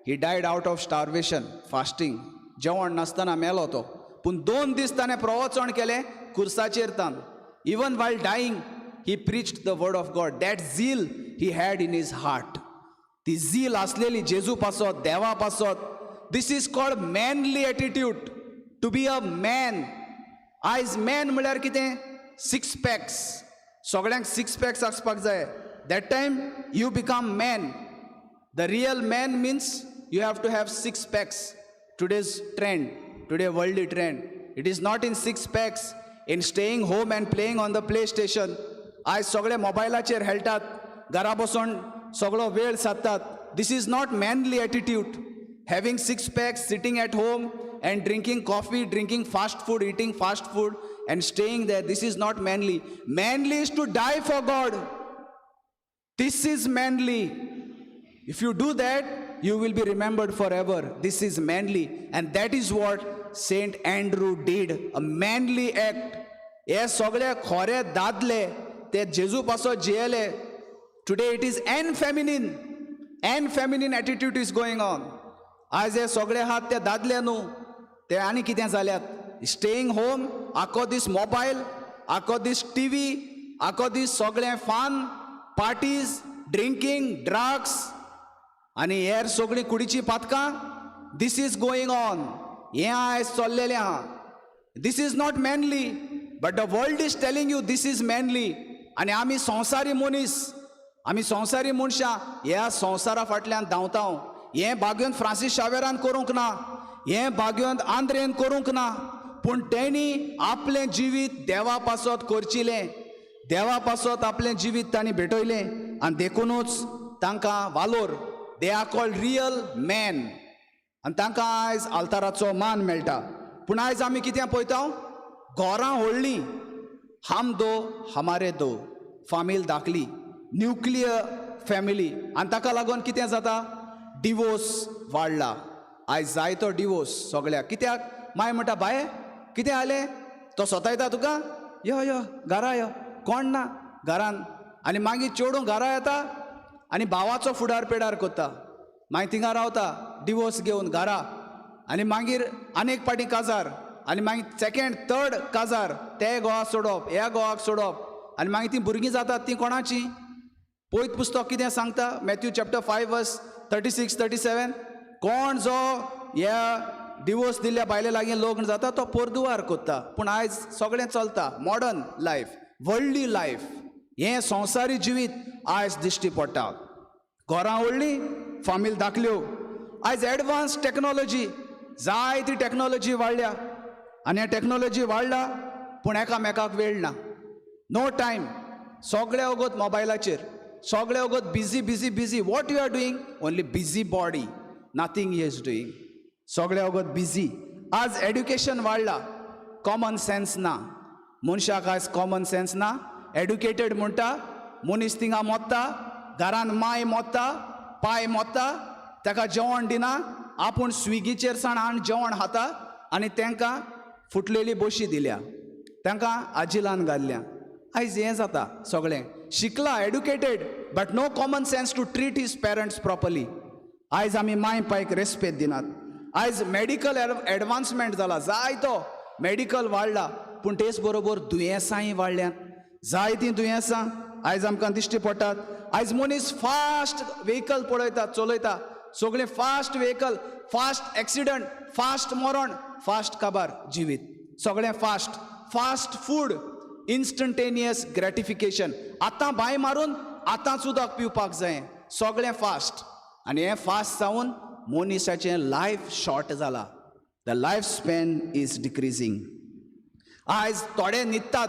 He died out of starvation, fasting. जेवण नासतना मेलो तो. पूण 2 दीस ताणें प्रवचन केलें कुर्साचेर तान. Even while dying, he preached the word of God. That zeal he had in his heart. ती झील आसलेली जेजू पासत, देवा पासत. This is called manly attitude, to be a man. आयज मॅन म्हणल्यार कितें? Six packs. सगळ्यांक सिक्स पॅक्स आसपाक जाय. That time you become man. The real man means you have to have six packs. Today's trend, today worldly trend, it is not in six packs, in staying home and playing on the PlayStation. आयज सगळे मोबायलाचेर खेळटात, घरा बसून सगळो वेळ सादतात. This is not manly attitude. Having six packs, sitting at home and drinking coffee, drinking fast food, eating fast food and staying there, this is not manly. Manly is to die for God. This is manly. If you do that, you will be remembered forever. This is manly. And that is what Saint Andrew did, a manly act. हे सगळे खरे दादले. ते जेजू पासत जियेले. Today it is an feminine, an feminine attitude is going on. आयज हे सगळे आहात ते दादले न्हू, ते आनी कितें जाल्यात, स्टेईंग होम, आखो दीस मोबायल, आखो दीस टीवी, आखो दीस सगळें fun, parties, drinking, drugs आनी हेर सगळीं कुडीचीं पातकां. This is going on. हें आयज चल्लेलें आहा. This is not manly, but the world is telling you this is manly. आनी आमी संवसारी मनीस, आमी संवसारी मनशां ह्या संवसारा फाटल्यान धांवता. हें भाग्यवंत फ्रांसीस शावेरान करूंक ना, हें भाग्यवंत आंद्रेन करूंक ना, पूण तेणी आपलें जिवीत देवा पासत करचिलें. देवा पासत आपलें जिवीत तांणी भेटयलें आनी देखुनूच तांकां वालोर. They are called real man आनी तांकां आयज आल्ताराचो मान मेळटा. पूण आयज आमी कितें पळयता? घरां व्हडलीं, हम दो हमारे दो, फामील धाकली, न्युक्लियर फॅमिली. आनी ताका लागून कितें जाता? डिवोर्स वाडला आयज, जायतो डिवोर्स सगळ्याक. कित्याक? माय म्हणटा, बाये, कितें जालें? तो सोतायता तुका? यो यो घरा यो. कोण ना घरान. आनी मागीर चेडूं घरा येता आनी भावाचो फुडार पेडार करता. मागीर थिंगा रावता डिवोर्स घेवन घरा. आनी मागीर आनीक पाटी काजार आनी मागीर सेकेंड, थर्ड काजार. ते घोवाक सोडप, ह्या घोवाक सोडप आनी मागीर तीं भुरगीं जातात तीं कोणाचीं? पयत पुस्तक कितें सांगता? Matthew chapter 5 verse 36, 37. कोण जो ह्या डिवोर्स दिल्ल्या बायले लागीं लग्न जाता तो पोरदुवार करता. पूण आयज सगळें चलता. मॉडर्न लायफ, व्हडली लायफ, हें संवसारी जिवीत आयज दिश्टी पडटा. घरां व्हडलीं, फामील धाकल्यो. आयज एडवान्स टॅक्नोलॉजी, जायती टॅक्नोलॉजी वाडल्या आनी हे टॅक्नोलॉजी वाडला, पूण एकामेकाक वेळ ना. No time. सगळे वगत मोबायलाचेर, सगळे वगत busy, busy, busy. What you are doing? Only busy body, nothing is doing. सगळे वगत बिजी. आज एड्युकेशन वाडला, कॉमन सेन्स ना मनशाक. आयज कॉमन सेन्स ना. एड्युकेटेड म्हणटा मनीस थिंगा मोत्ता. घरान माय मोत्ता, पाय मोत्ता, ताका जेवण दिना. आपूण स्विगीचेर सावन हाडून जेवण खाता आनी तांकां फुटलेली बशी दिल्या, तांकां आजिलान घाल्ल्या. आयज हें जाता सगळें. शिकला, educated, but no common sense to treat his parents properly. आयज आमी माय पायक रेस्पेद दिनात. आयज मेडिकल एडवान्समेंट जाला, जायतो मेडिकल वाडला, पूण तेच बरोबर दुयेंसांय वाडल्यात. जायतीं दुयेंसां आयज आमकां दिश्टी पडटात. आयज मनीस फास्ट व्हेकल पळयता, चलयता. सगळें fast vehicle, fast accident, fast मरण, फास्ट काबार जिवीत. सगळें fast, fast food, instantaneous gratification. आतां बांय मारून आतांच उदक पिवपाक जाय. सगळें फास्ट. आनी हें फास्ट जावन मनशाचें लायफ शॉर्ट जाला. The life span is decreasing. आयज थोडे न्हिदतात,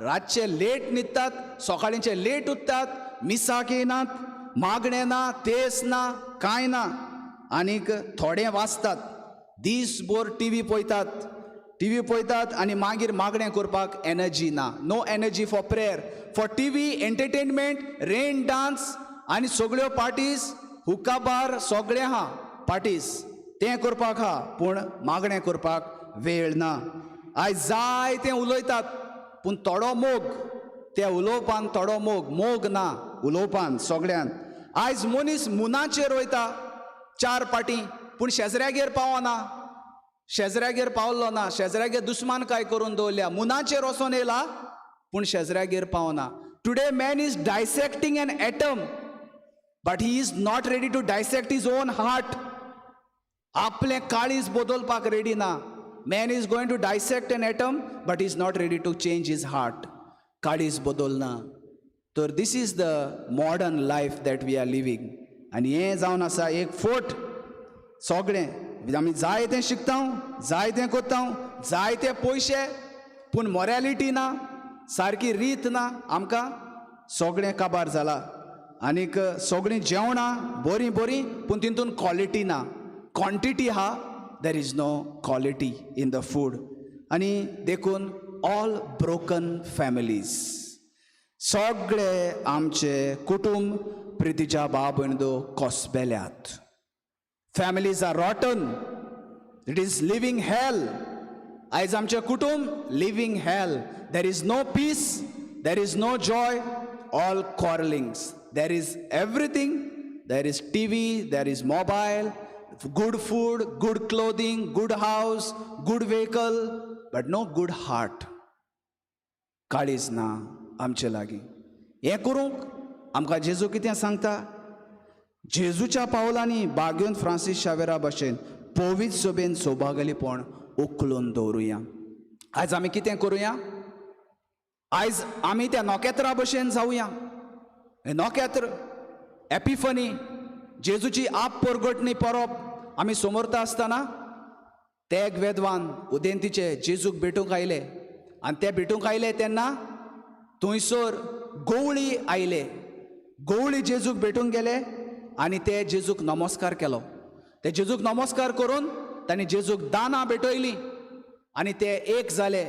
रातचे लेट न्हिदतात, सकाळींचे लेट उठतात, मिसाक येनात, मागणें ना, तेस ना, कांय ना. आनीक थोडे वाचतात, दीसभर टीवी पळयतात. टीवी पळयतात आनी मागीर मागणें करपाक एनर्जी ना. No energy for prayer, for TV entertainment, rain dance आनी सगळ्यो पार्टीज, हुक्का बार सगळें आहा. पार्टीज तें करपाक आहा, पूण मागणें करपाक वेळ ना. आयज जाय तें उलयतात, पूण थोडो मोग त्या उलोवपान, थोडो मोग, मोग ना उलोवपान सगळ्यान. आयज मनीस मुनाचेर वयता चार पाटी, पूण शेजऱ्यागेर पावना. शेजऱ्यागेर पावलो ना. शेजऱ्यागेर दुस्मान काय करून दवरल्या. मुनाचेर वचोन येयला, पूण शेजऱ्यागेर पावना. Today man is dissecting an atom, but he is not ready to dissect his own heart. आपलें काळीज बदलपाक रेडी ना. Man is going to dissect an atom, but is not ready to change his heart. काळीज बदलना. तर this is the modern life that we are living. आनी हें जावन आसा एक फोट. सगळें आमी जाय तें शिकता, जाय तें करता, जाय ते पयशे, पूण मोरॅलिटी ना, सारकी रीत ना. आमकां सगळें काबार जाला. आनीक सगळीं जेवणां बरीं बरीं, पूण तितून क्वॉलिटी ना. क्वॉन्टिटी आहा, there is no quality in the food. आनी देखून ऑल ब्रोकन फॅमिलीज. सगळे आमचे कुटूंब, प्रितीच्या भाव भयणींनो, कोसबेल्यात. Families are rotten. It is living hell. आयज आमचें कुटूंब living hell. There is no peace. there is no joy, all quarrellings. There is everything, there is TV, there is mobile, good food, good clothing, good house, good vehicle, but no good heart. काळीज ना आमचे लागीं. हें करूंक आमकां जेजू कितें सांगता? जेजूच्या पावलांनी बाग्योन फ्रांसीस शावेरा भशेन पवित्र सोबेन सौभागेलीपण उखलून दवरुया. आयज आमी कितें करुया? आयज आमी त्या नोकेत्रा भशेन जावया. हें नोकेत्र एपिफनी, जेजूची आप परगटणी परब आमी समोरता आसतना ते एक वेदवान उदेंतीचे जेजूक भेटूंक आयले आनी ते भेटूंक आयले तेन्ना थंयसर गवळी आयले. गवळी जेजूक भेटूंक गेले आनी ते जेजूक नमस्कार केलो. ते जेजूक नमस्कार करून तांणी जेजूक दानां भेटयलीं आनी ते एक जाले.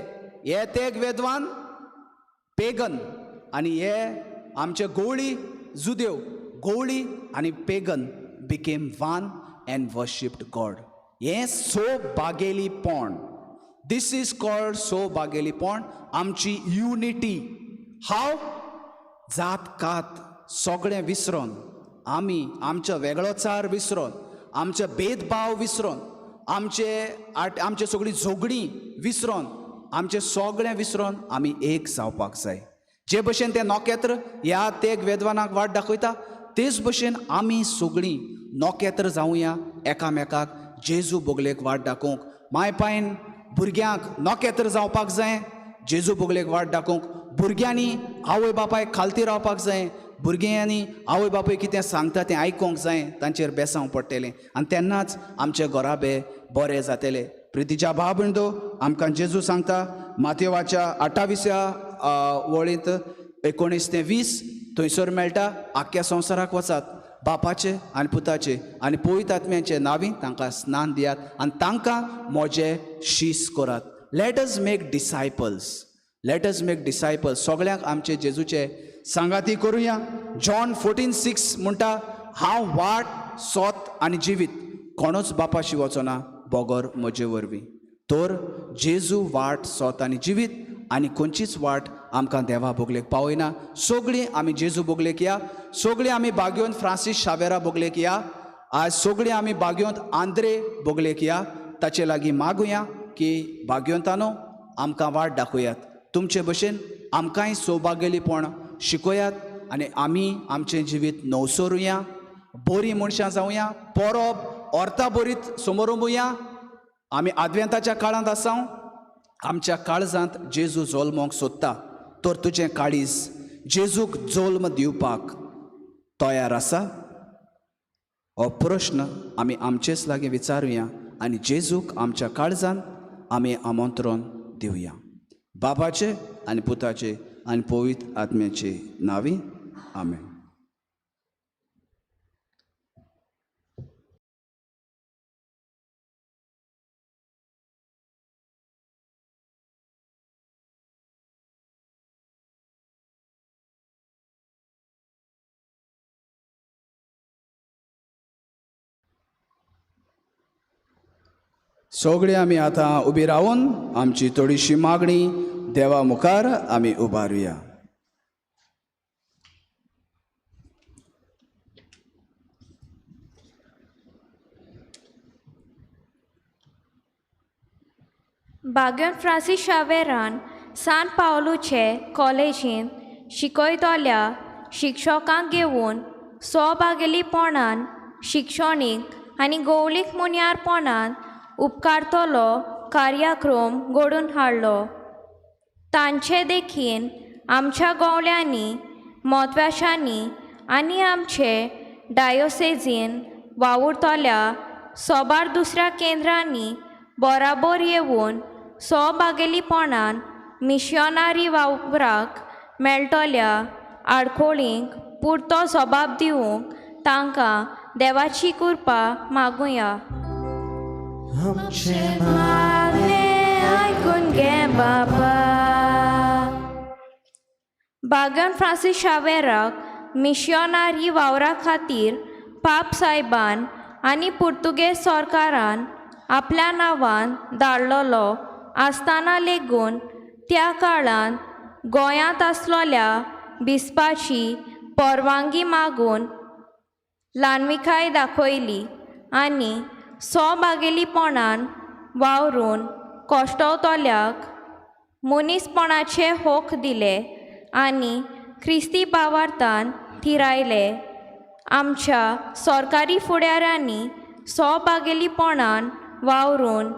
हे ते एक वेदवान पेगन आनी हे आमचे गवळी जुदेव. गवळी आनी pagan became one and worshipped God. हें सौभागेलीपण, this is called सौभागेलीपण, आमची युनिटी. हांव जात कात सगळें विसरोन, आमी आमचो वेगळोचार विसरोन, आमचे भेदभाव विसरोन, आमचे आट आमचे सगळीं झगडीं विसरोन, आमचें सगळें विसरोन आमी एक जावपाक जाय. जे भशेन तें नोकेत्र ह्या तेग वेदवानाक वाट दाखयता, तेच भशेन आमी सगळीं नोकेत्र जावया एकामेकाक जेजू बोगलेक वाट दाखोवंक. माय पायन भुरग्यांक नोकेत्र जावपाक जाय जेजू बोगलेक वाट दाखोवंक. भुरग्यांनी आवय बापायक खालती रावपाक जाय. भुरग्यांनी आवय बापूय कितें सांगता तें आयकोंक जाय, तांचेर बेसांव पडटलें आनी तेन्नाच आमचे घराबे बरे जातले. प्रितीच्या भाव भयणींनो, आमकां जेजू सांगता मातेवाच्या 28व्या वळींत 19 ते 20 थंयसर मेळटा, आख्ख्या संवसाराक वचात, बापाचे आनी पुताचे आनी पवित्र आत्म्याचे नांवी तांकां स्नान दियात आनी तांकां म्हजे शीस करात. Let us make disciples, let us make disciples. सगळ्यांक आमचे जेजूचे सांगाती करुया. जॉन 14:6 म्हणटा, हांव वाट, सोत आनी जिवीत, कोणूच बापाशी वचना बगर म्हजे वरवीं. तर जेजू वाट, सोत आनी जिवीत आनी खंयचीच वाट आमकां देवा बोगलेक पावयना. सगळीं आमी जेजू बोगलेक या. सगळीं आमी बागयोन फ्रांसीस शावेरा बोगलेक या. आज सगळीं आमी बागयोंत आंद्रे बोगलेक या. ताचे लागीं मागुया की भाग्यवंतानो, आमकां वाट दाखयात, तुमचे भशेन आमकांय सौभाग्यलीपण शिकयात आनी आमी आमचें जिवीत नवसरुया, बरीं मनशां जावया, परब अर्था बरीत समोरंबुया. आमी आदवेंताच्या काळांत आसा. आमच्या काळजांत जेजू जल्मोंक सोदता. तर तुजें काळीज जेजूक जल्म दिवपाक तयार आसा? हो प्रश्न आमी आमचेच लागीं विचारुया आनी जेजूक आमच्या काळजान आमी आमंत्रण दिवया. बापाचे आनी पुताचे आनी पवित्र आत्म्याचे नांवी, आमेन. सगळीं आमी आतां उबी रावन आमची थोडीशी मागणी देवा मुखार आमी उबारुया. बागन फ्रांसीस शावेरान सान पावलूचे कॉलेजींत शिकयतल्या शिक्षकांक घेवन स्वभागेलीपणान शिक्षणीक आनी गौलीक मुनयारपणान उपकारतलो कार्यक्रम घडोवन हाडलो. तांचे देखीन आमच्या गोवल्यांनी, म्हत्वाशांनी आनी आमचे डायोसेजीन वावुरतल्या सोबार दुसऱ्या केंद्रांनी बराबर येवन स्वभागेलीपणान मिशनारी वावराक मेळटल्या आडखळींक पुरतो जबाब दिवंक तांकां देवाची कृपा मागुया. आमचें मागणें आयकून घे बाबा. बागन फ्रांसीस शावेराक मिशनारी वावरा खातीर पाप सायबान आनी पुर्तुगेज सरकारान आपल्या नांवान धाडलेलो आसतना लेगून त्या काळांत गोंयांत आसलोल्या बिस्पाची परवानगी मागून ल्हानविकाय दाखयली आनी सोभागेलीपणान वावरून कश्टवतल्याक मनीसपणाचे होक दिले आनी क्रिस्ती भावार्थान थिरायले. आमच्या सरकारी फुडाऱ्यांनी सोभागेलीपणान वावरून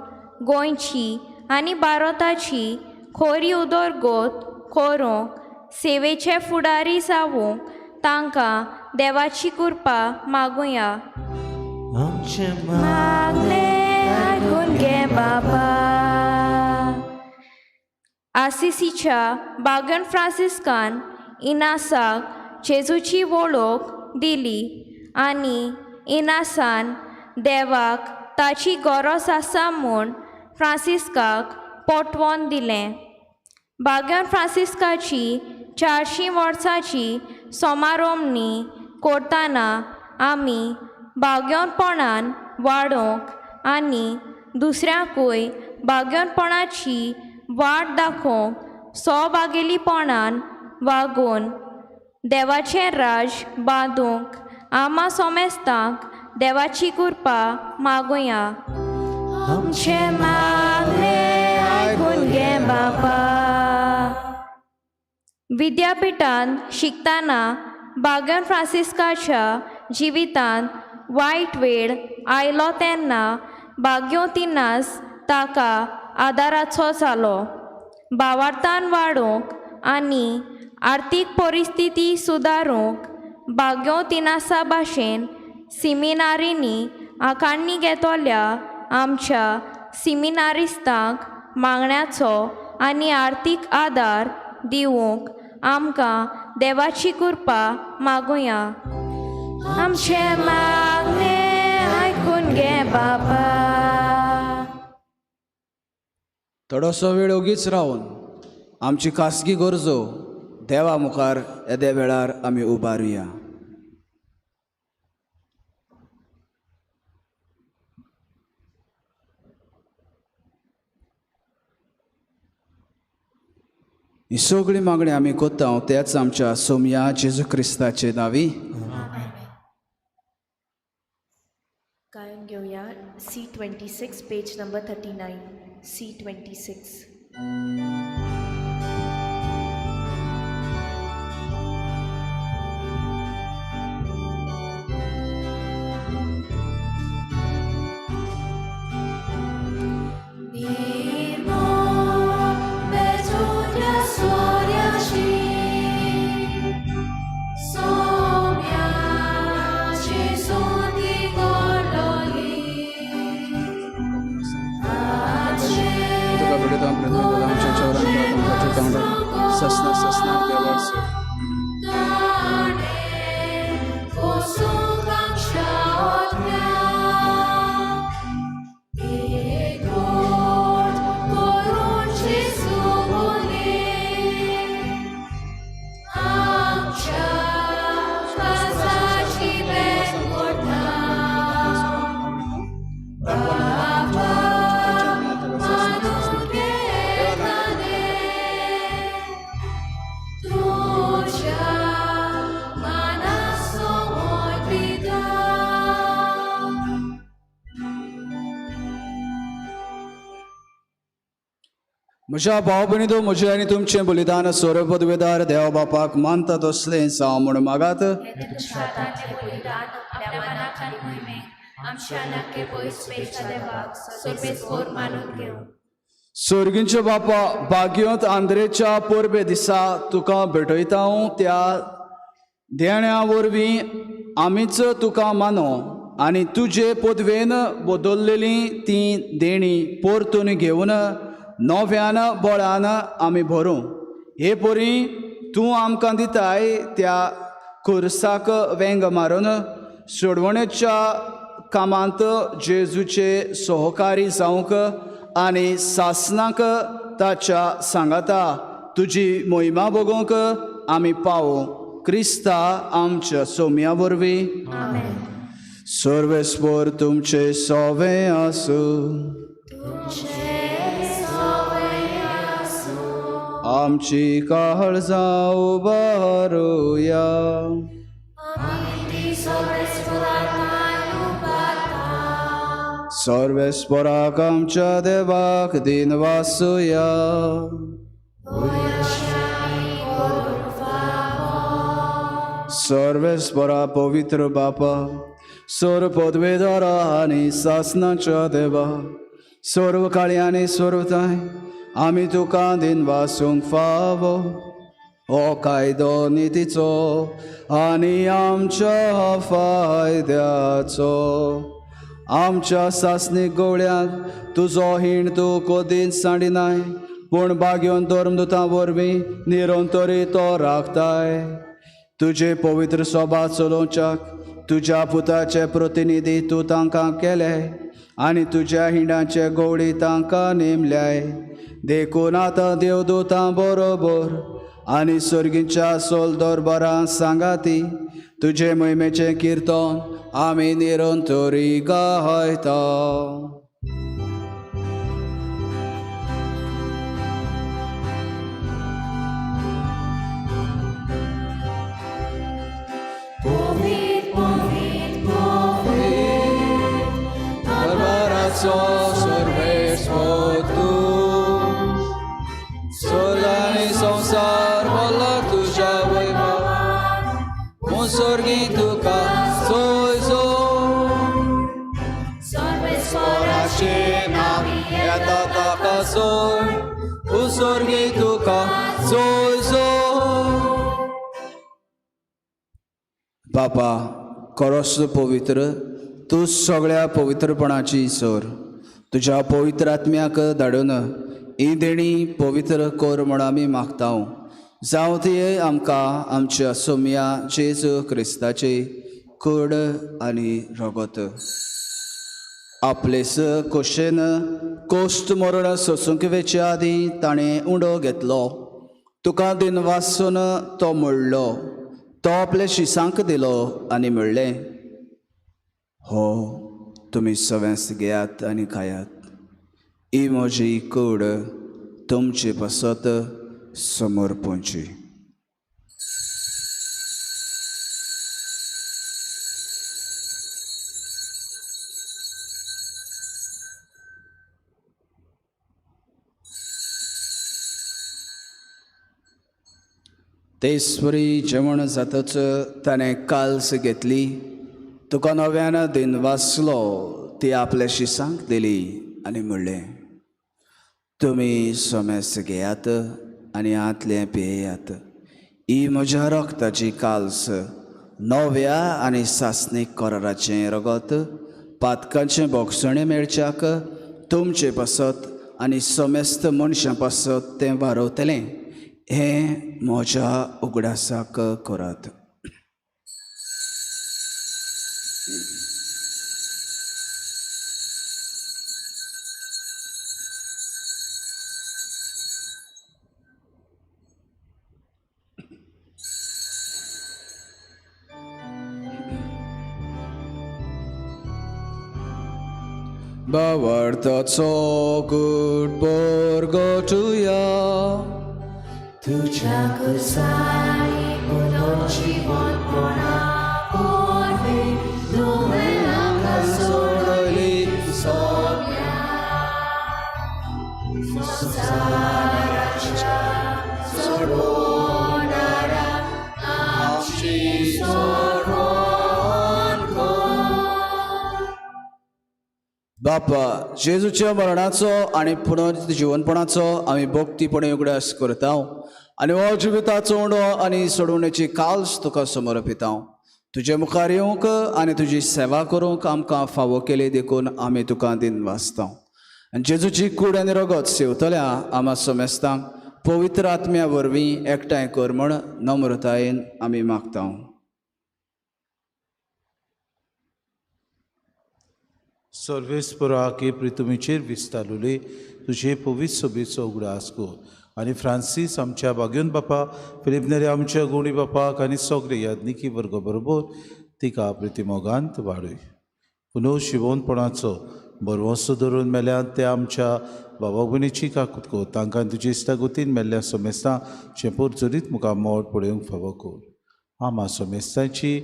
गोंयची आनी भारताची खरी उदरगत करूंक सेवेचे फुडारी जावूंक तांकां देवाची कृपा मागुया. मागणें आयकून घे बाबा. आसिसीच्या बागन फ्रांसिस्कान इनासाक जेजूची वळख दिली आनी इनासान देवाक ताची गरज आसा म्हूण फ्रांसिस्काक पटवोन दिलें. बागन फ्रांसिस्काची 400 वर्सांची समारोमणी करतना आमी बागयोनपणान वाडोवंक आनी दुसऱ्यांकूय बागयोनपणाची वाट दाखोवंक सोभागेलीपणान वागून देवाचें राज बांदूंक आमा सोमेस्तांक देवाची कृपा मागुया. आमचें मागणें आयकून घे बाबा. विद्यापिठांत शिकतना बागन फ्रांसिस्काच्या जिवितांत वायट वेळ आयलो तेन्ना बाग्यो तिनास ताका आदाराचो जालो. भावार्थान वाडोवंक आनी आर्थीक परिस्थिती सुदारूंक बाग्यो तिनासा भाशेन सिमिनारींनी आकाणी घेतल्या आमच्या सिमिनारिस्तांक मागण्याचो आनी आर्थीक आदार दिवंक आमकां देवाची कृपा मागुया. आमचें मागणें आयकून घे बाबा. थोडोसो वेळ ओगीच रावन आमची खासगी गरजो देवा मुखार येद्या वेळार आमी उबारुया. ही सगळी मागणी आमी कोत्ता त्याच आमच्या सोमया जेजू क्रिस्ताचे नांवी. गायन घेवया C26 page number 39 C26. ससना ससना देवाचो म्हज्या भाव भयणींनो, म्हजें आनी तुमचें बलिदान स्वरूपवेदार देवा बापाक मानता तसलें जावं म्हूण मागात. सोर्गींच्या बापा, बाग्योंत आंद्रेच्या परबे दिसा तुका भेटयता हांव, त्या देण्या वरवीं आमीच तुका मानो आनी तुजे पदवेन बदललेली ती देणी परतून घेवन नव्यान बळान आमी भरूं. हे परी तूं आमकां दिताय त्या खुर्साक वेंग मारून सोडवणेच्या कामांत जेजूचे सहकारी जावंक आनी सासनाक ताच्या सांगाता तुजी मोहिमा बगोवंक आमी पावो. क्रिस्ता आमच्या सोम्या वरवीं. सर्वेस्पर तुमचे सोवे आसूं. आमची काळजां उबारुया. सर्वेस्पराक आमच्या देवाक दिनवासुया. सर्वेस्परा पवित्र बापा, सर्व पदवेदारा आनी सासनाच्या देवा, सर्व काळी आनी सर्वताय आमी तुका दिनवासूंक फावो. हो कायदो नितीचो आनी आमच्या फायद्याचो. आमच्या सासणीक गवळ्यांक तुजो हीण तूं कदींच सांडिनाय, पूण बागेवन धर्मदुतां वरवीं निरंतरी तो राखताय. तुजे पवित्र सोबा चलोवच्याक तुज्या पुताचे प्रतिनिधी तूं तांकां केले आनी तुज्या हिंडाचे गवळी तांकां नेमल्याय. देखून आतां देवदूतां बरोबर आनी सर्गीच्या सोल दरबारां सांगाती तुजे मोहिमेचें किर्तन आमी निरंतरी गायता. दरबाराचो सर्वेस्पर तूं, स्वर्ग आनी संवसार भरला तुज्या वैभवान, मुसर्गी तुका सोय सोय. सर्वेस्पराचें नांव येता ताका सोय, उसर्गी तुका सोय सोय. बापा खरोच पवित्र, तूं सगळ्या पवित्रपणाची सर. तुज्या पवित्र आत्म्याक धाडून ही देणी पवित्र कर म्हूण आमी मागता. जावं ती आमकां आमच्या सोम्या जेजू क्रिस्ताची कूड आनी रगत. आपलेस खोशेन कोश्ट मरण सोसूंक वेचे आदीं ताणें उंडो घेतलो, तुका दिनवासून तो म्हणलो, तो आपल्या शिसांक दिलो आनी म्हणलें, हो तुमी सवेंस घेयात आनी खायात, ही म्हजी कूड तुमचे पासत समर्पणची. तेसवरी जेवण जातच ताणें काल्स घेतली, तुका नव्यान दिनवासलो, ती आपल्या शिसांक दिली आनी म्हणलें, तुमी सोमेस घेयात आनी हांतलें पियेयात, ही म्हज्या रक्ताची काल्स, नव्या आनी सासणीक कराराचें रगत, पातकांचें बोगसणें मेळच्याक तुमचे पासत आनी समेस्त मनशां पासत तें वारवतलें. हें म्हज्या उगडासाक करात. भावार्थाचो गूट परगटुया. तुज्या कुसांनी उलोवची जिवंतपणा वरवीं तुवें आमकां सोडयली सोम्या. संवसाराच्या सोडवणारा आमची सोडवण कर. बापा, जेजूच्या मरणाचो आनी पुनर्जिवनपणाचो आमी भक्तीपणे उगडास करता आनी हो जिविताचो उंडो आनी सोडवणेची काल्स तुका समर्पिता. तुजे मुखार येवंक आनी तुजी सेवा करूंक आमकां फावो केली देखून आमी तुका दिनवासता. आनी जेजूची कूड आनी रगत सेवतल्या आमा समेस्तांक पवित्र आत्म्या वरवीं एकठांय कर म्हण नम्रतायेन आमी मागता. सर्वेस्पराके प्रितुमीचेर विस्तारुले तुजे पवित्र सोबेचो उगडास कर आनी फ्रांसीस आमच्या बागेवन बापा, फिलिपनेरी आमच्या गुणी बापाक आनी सगळे याज्ञिकी वर्ग बरोबर तिका प्रितिमोगांत वाडय. पुनः शिवोनपणाचो भरवंसो धरून मेल्यात ते आमच्या बाबा भयणीची काकूत कर. तांकां तुजी इश्टागतीन मेल्ल्या सोमेस्तां शेंपूर जरीत मुखार मोड पळोवंक फावो कर. आमा सोमेस्तांची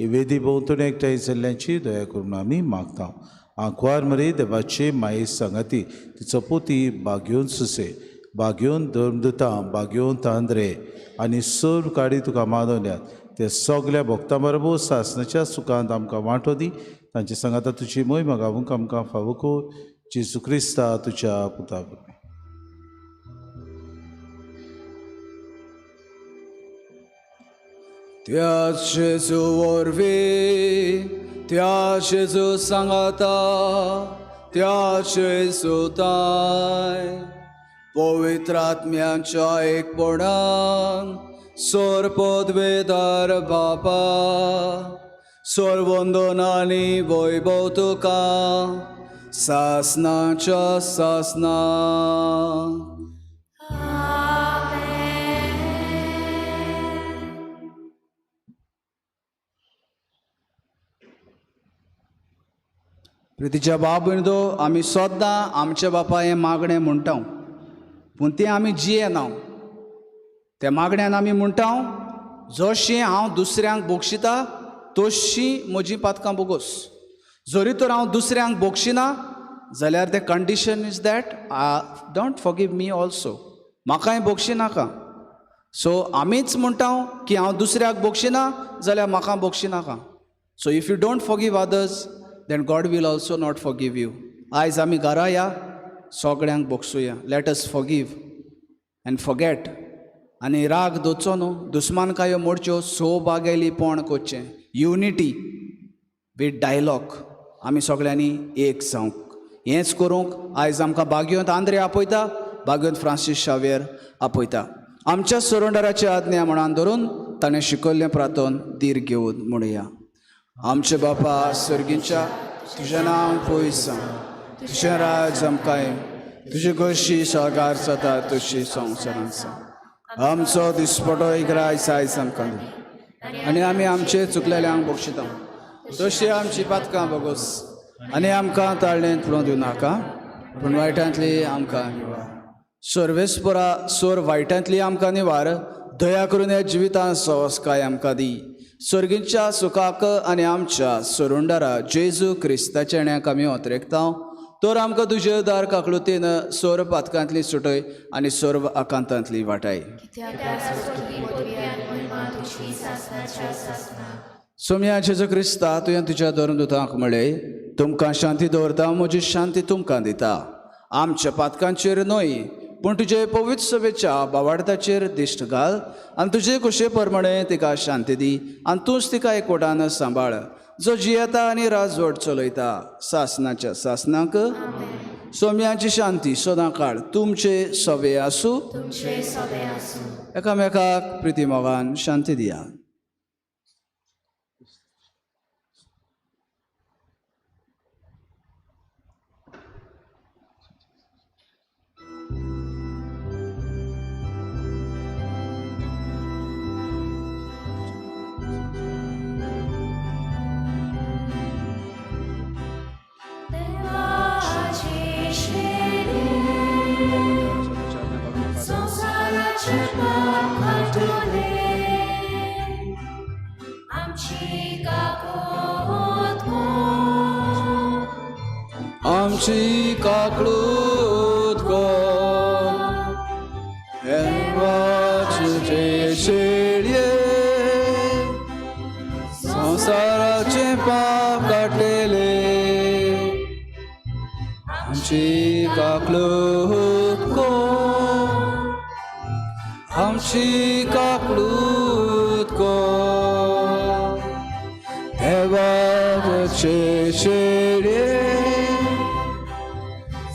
वेदी भोंवतणी एकठांय जाल्ल्यांची दया करून आमी मागता. आंकवार मरे देवाचे माये सांगाती तिचो पोती बागयोवन सुसे बागयोवन धर्मदुतां बागयोवन तांद्रे आनी सर्व काडी तुका मानवल्यात ते सगल्या भक्तां बरोबर सासणाच्या सुखांत आमकां वांटो दी. तांचे सांगाता तुजी मोय मागावूंक आमकां फावो कर. जेजू क्रिस्ता तुज्या पुता वरवीं. त्याच जेजू वरवीं, त्या जेजू सांगाता, त्या जेजूताय पवित्र आत्म्यांच्या एकपणान सोर पदवेदार बापा सोर वंदन आनी वैभव तुका सासनाच्या सासना. प्रितीच्या बाप भयणींनो, आमी सद्दां आमच्या बापा हें मागणें म्हणटा, पूण तें आमी जियेना. त्या मागण्यान आमी म्हणटा, जशें हांव दुसऱ्यांक बक्षिता तशी म्हजी पातकां बोगोस. जरी तर हांव दुसऱ्यांक बक्षिना जाल्यार the condition is that don't forgive me also, म्हाकाय बक्षिनाका. सो आमीच म्हणटा की हांव दुसऱ्याक बक्षिना जाल्यार म्हाका बक्षिनाका. So if you don't forgive others then God will also not forgive you. आयज आमी घरा या, सगळ्यांक बक्षुया. Let us forgive and forget. आनी राग दवरचो न्हू, दुस्मानकायो मोडच्यो, सोबागेलीपण करचें, युनिटी वीथ डायलॉग. आमी सगळ्यांनी एक जावंक हेंच करूंक आयज आमकां बागयोंत आंद्रे आपयता, बागयोंत फ्रांसीस शावेर आपयता. आमच्या सरोंडराची आज्ञा म्हणान धरून ताणें शिकयल्लें प्रार्थन धीर घेवन म्हणुया. आमचे बापा सर्गींच्या, तुजें नांव पयस जावं, तुजें राज आमकां येवं, तुजी गोशी साकार जाता तशी संवसारांत जावं. आमचो दिसपटो इग्रायस आयज आमकां दी आनी आमी आमचे चुकलेल्यांक बक्षिता तशी आमची पातकां बोगोस आनी आमकां ताळणेंत पळोवन दिवं नाका, पूण वायटांतली आमकां निवार. सर्वेस्परा सोर वायटांतली आमकां निवार, दया करून ह्या जिवितांत सवसकाय आमकां दी. सर्गींच्या सुखाक आनी आमच्या सोरुंडारा जेजू क्रिस्ताच्या ण्याक आमी ओतरेकता, तर आमकां तुजे दार काकलुतीन सोर पातकांतली सुटय आनी सर्व आकांतांतली वाटाय. सोम्या जेजू क्रिस्ता, तुवें तुज्या धर्मदुतांक म्हळें, तुमकां शांती दवरता, म्हजी शांती तुमकां दिता. आमच्या पातकांचेर न्हय पूण तुजे पवित्र सभेच्या बावाडताचेर दिश्ट घाल आनी तुजे कुशे प्रमाणे तिका शांती दी आनी तूंच तिका एकवटान सांबाळ, जो जियेता आनी राजवट चलयता सासनाच्या सासनाक. सोम्याची शांती सदां काळ तुमचे सवे आसूं. एकामेकाक प्रिती मोगान शांती दिया. आमची काकलूत कर, देवाचे शेळये संवसाराचें पाप काडलेले, आमची काकलूत कर, आमची काकलूत कर, देवाचे शेळये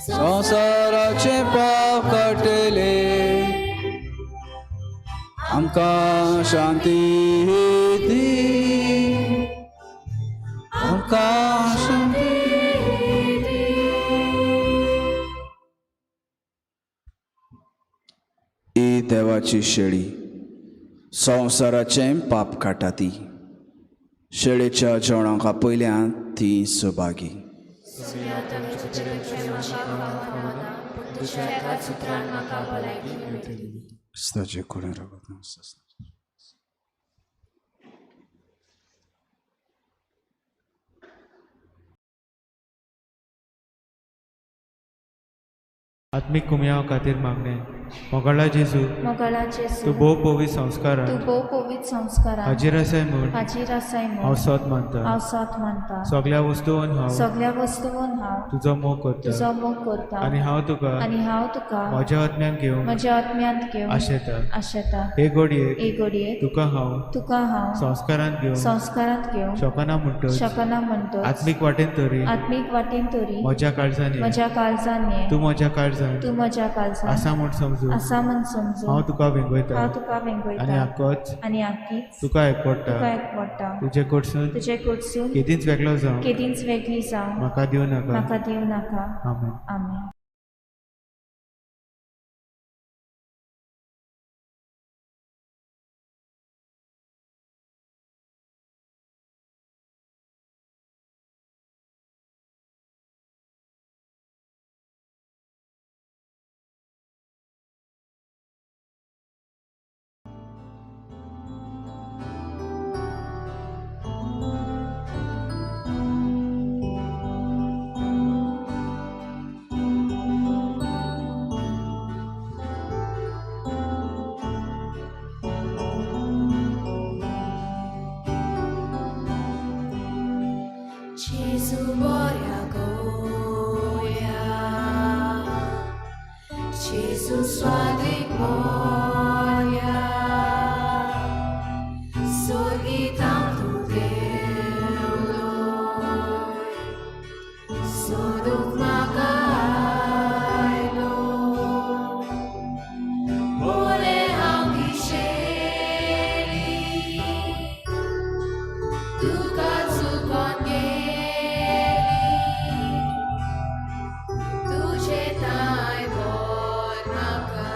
संवसाराचें पाप काडटले, आमकां शांती दी, आमकां शांती दी. ही देवाची शेळी संवसाराचें पाप काडटा ती, शेळेच्या जेवणाक आपयल्यान ती सभागी. ताचें म्हाका फावना, पूण तुज्या एकाच उतरान म्हाका भलायकी मेळटली. क्रिस्ताचे कुडीन रगत. आत्मीक कुमयाव खातीर मागणें. मोगाळा जेजू, मोगाळा जेजू, तूं भोव पवित्र तूं संस्कारान भोव पवित्र संस्कारान हाजीर आसाय म्हूण हाजीर आसाय हांव म्हूण सोद मानता. हांव सोद मानता. सगल्या वस्तून हांव सगल्या वस्तून हांव तुजो मोग करता तुजो मोग करता आनी हांव तुका आनी हांव तुका म्हज्या आत्म्यान घेवंक म्हज्या आत्म्यांत घेवन आशेता. आशेता. हे घडयेक हे घडयेक तुका हांव तुका हांव संस्कारान घेवंक संस्कारांत घेवंक शकना म्हणटच शकना म्हणटच आत्मीक वाटेन तरी आत्मीक वाटेन तरी म्हज्या काळजान ये. म्हज्या काळजान ये. तूं म्हज्या काळजान तूं म्हज्या काळजान आसा म्हूण समजून आसा म्हूण समजून हांव तुका वेंगयता हांव तुका वेंगयता आनी आकोच आनी आकीच तुका एकवडटा. तुका एकवडटा. तुजे कडसून तुजे कडसून केदींच वेगळो जावं केदींच वेगळी जावं म्हाका दिवं नाका. म्हाका दिवं नाका. आमेन. आमेन. Gesù boria goya, Gesù swadik moya, sorgitam tu deulo, soduk makailo, ole hangi sheli, tuka tsukon geli, तुझे ताय बोल म्हाका.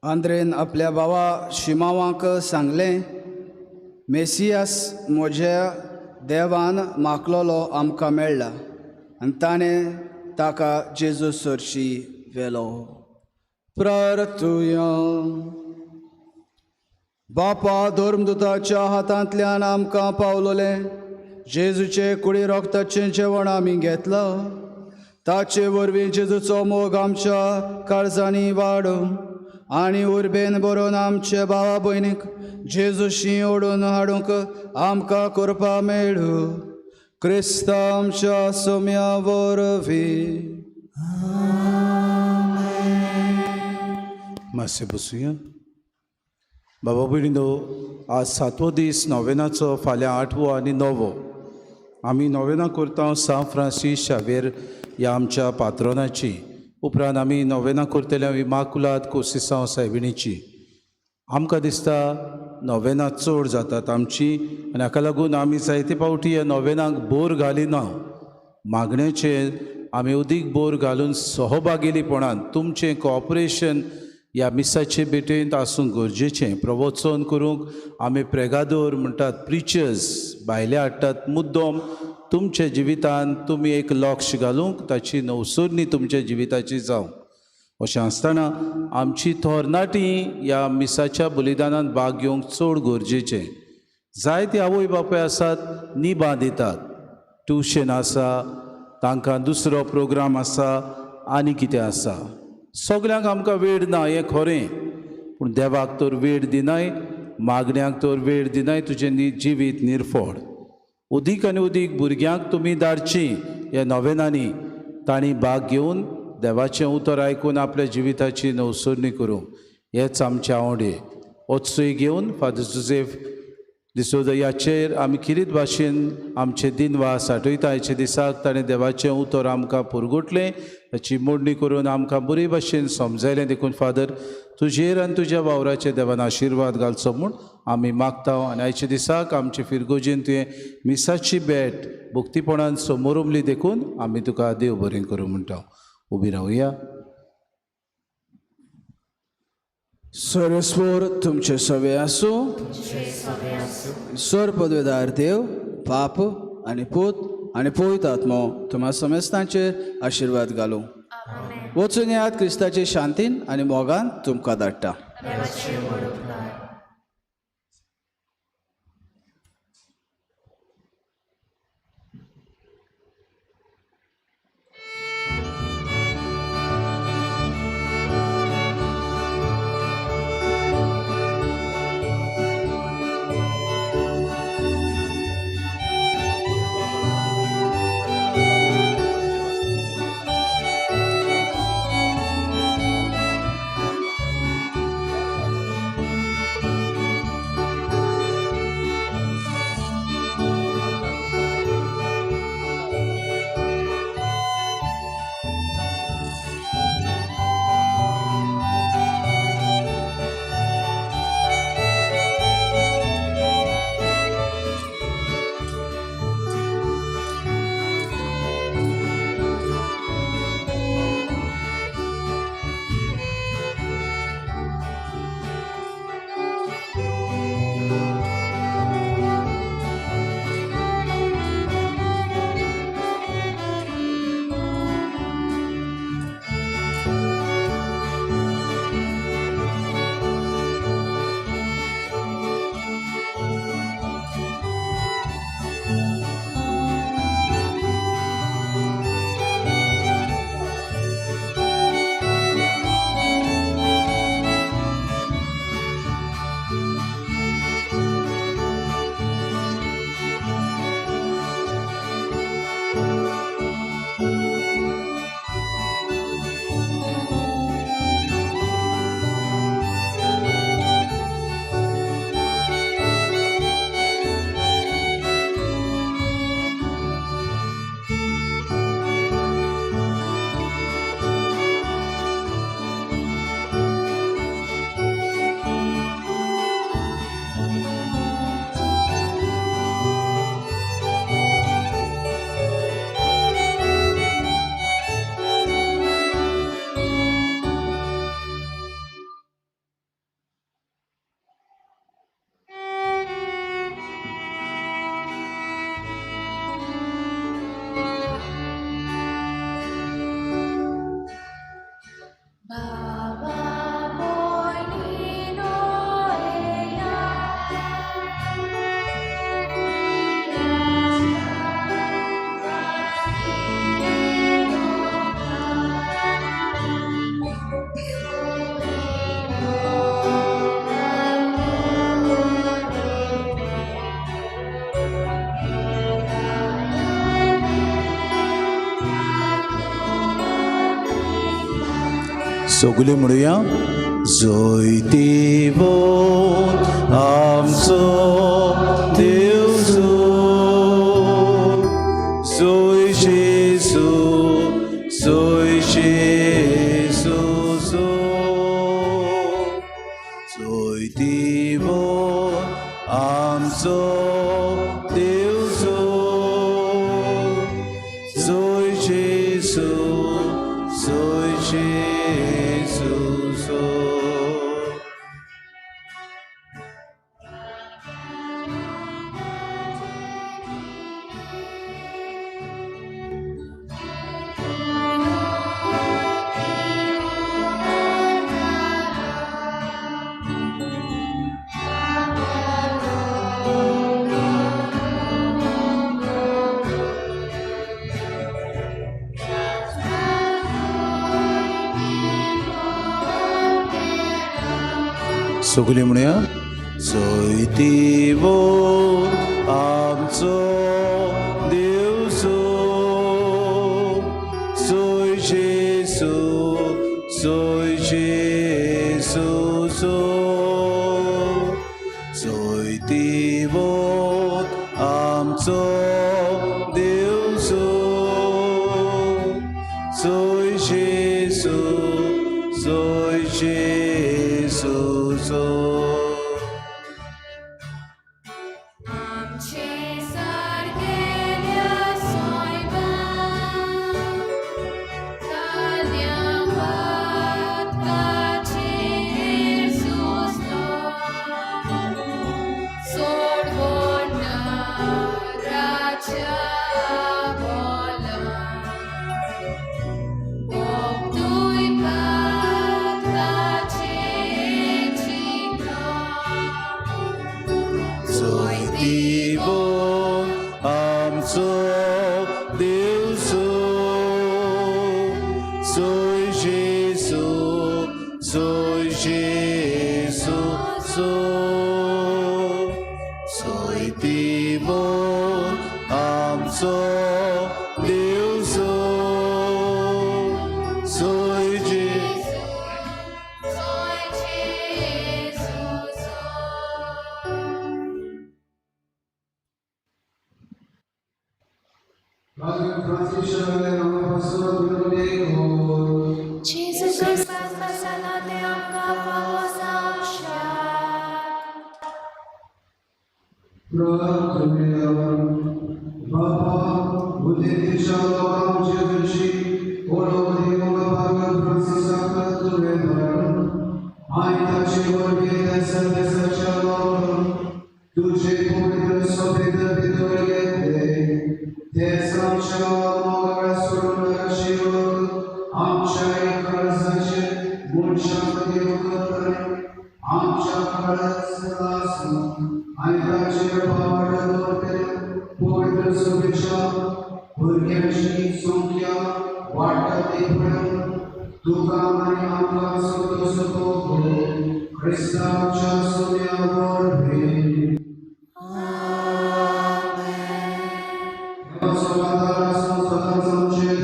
आंद्रेन आपल्या भावा शिमावांक सांगलें, मेसियास म्हज्या देवान मागलोलो आमकां मेळ्ळा आनी ताणें ताका जेजू सरशी व्हेलो. प्रार्थुया. बापा, धर्मदूताच्या हातांतल्यान आमकां पावलोलें जेजूचे कुडी रोगताचें जेवण आमी घेतलां. ताचे वरवीं जेजूचो मोग आमच्या काळजांनी वाडूं आनी उर्बेन बरोवन आमचे भावा भयणीक जेजूशी ओडून हाडूंक आमकां करपा मेळूं. क्रिस्त आमच्या सोम्या वरवीं. मातशें बसुया. बाबा भयणीनो, आज सातवो दीस नोवेनाचो, फाल्यां आठवो आनी णवो. आमी नोवेना करता सांत फ्रांसीस शावेर ह्या आमच्या पात्रोनाची. उपरांत आमी नोवेना करतले इमाकुलाद कोसिसांव सायबिणीची. आमकां दिसता नोवेना चड जातात आमची आनी हाका लागून आमी जायते फावटी ह्या नोवेनाक बोर घालिना. मागण्याचेर आमी अदीक बोर घालून सहभागीपणान तुमचें कॉपरेशन ह्या मिसाचे भेटेंत आसूंक गरजेचें. प्रवचन करूंक आमी प्रेगादोर म्हणटात, प्रिचर्स भायले हाडटात मुद्दम तुमच्या जिवितान तुमी एक लक्ष घालूंक, ताची नवसरणी तुमच्या जिविताची जावं. अशें आसतना आमची थोरनाटी ह्या मिसाच्या बलिदानान भाग घेवंक चड गरजेचें. जायते आवय बापूय आसात निबां दितात, ट्युशन आसा तांकां, दुसरो प्रोग्राम आसा आनी कितें आसा. सगल्यांक आमकां वेळ ना हें खरें, पूण देवाक तर वेळ दिनाय, मागण्यांक तर वेळ दिनाय. तुजें जिवीत निर्फोड. उदीक आनी उदीक भुरग्यांक तुमी धाडचीं ह्या नोवेनांनी, तांणी भाग घेवन देवाचें उतर आयकून आपल्या जिविताची नवसरणी करूंक. हेच आमचे आवडे. ओत्सूय घेवन फादर जुझेफ डिसोजाचेर आमी किरीत भाशेन आमचे दिनवास आठयता. आयच्या दिसाक ताणें देवाचें उतर आमकां पुरगुटलें, ताची मोडणी करून आमकां बरी भाशेन समजायलें. देखून फादर तुजेर आनी तुज्या वावराचेर देवान आशिर्वाद घालचो म्हूण आमी मागता. आनी आयच्या दिसाक आमचे फिरगोजेन तुवें मिसाची भेट भक्तीपणान समोरमली, देखून आमी तुका देव बरें करूं म्हणटा. उबी रावया. सर्वेस्पोर तुमचे सवे आसूं. सर पदवेदार देव बाप आनी पूत आनी पवित्र आत्मो तुमकां समेस्तांचेर आशिर्वाद घालूं. वचून येयात क्रिस्ताचे शांतीन आनी मोगान तुमकां धाडटा. सगळीं म्हणुया जैतिवंत आमचो देव जोय जेजू जोय जेजू जैतिवंत आमचो देव जोय जेजू जोय जेजू सगळीं म्हणुया जैतिवंत आमचो देव जोय जेजू जोय जेजू जैतिवंत आमचो देव जोय जेजू जोय जेजू आमचे सारकेल्या सोयबा ताल्या पातकाचेर सुसलो सोडवणाराच्या बोला भोगतूय पातकाचेर जिखलो. जैतिवंत आमचो देव जोय जेजू जोय जेजू जैतिवंत आमचो देव जोय जेजू जोय जेजू. जेजू क्रिस्तास ते आमकां फावो जावशात. बापा बुद्धीच्या लोकांचे दिवशी ओळख बाबा फ्रांसिसाक तुवें धाडून आनी ताचे वरवीं देसाच्या लोकांक तुजे पवित्र सभेत भितर घेतले तेच आमच्या मोगाळ सोडून आमच्या काळजाचे मनशाक दिवंक आमच्या काळजासून आनी ताचेर पावट दवरतले पवित्र सभेच्या भुरग्यांची संख्या वाडटा ती पळोवन तुका आनी आमकां संतोश भोगो क्रिस्तांच्या सोन्या वरवीं. देवाचो आदार आसूं सदांच आमचेर.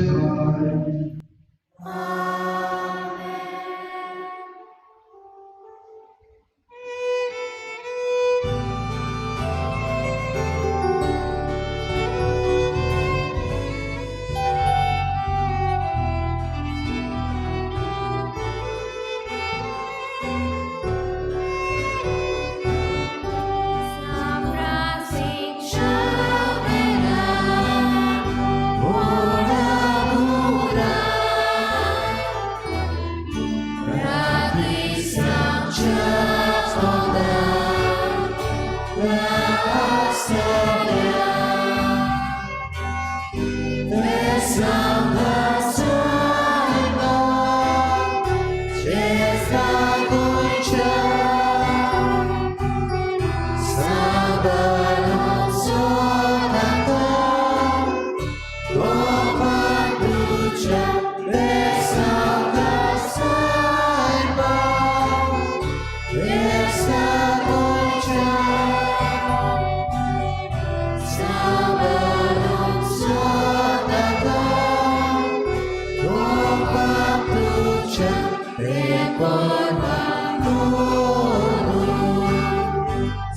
Cha. Recorda tudo,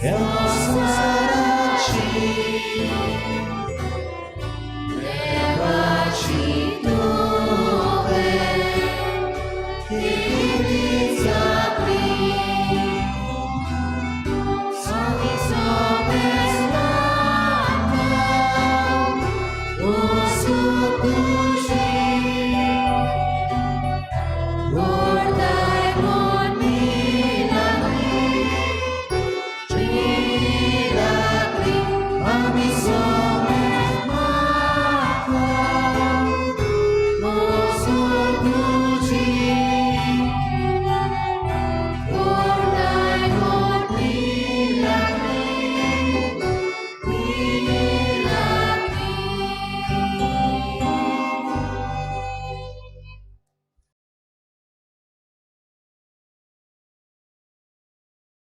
é a nossa.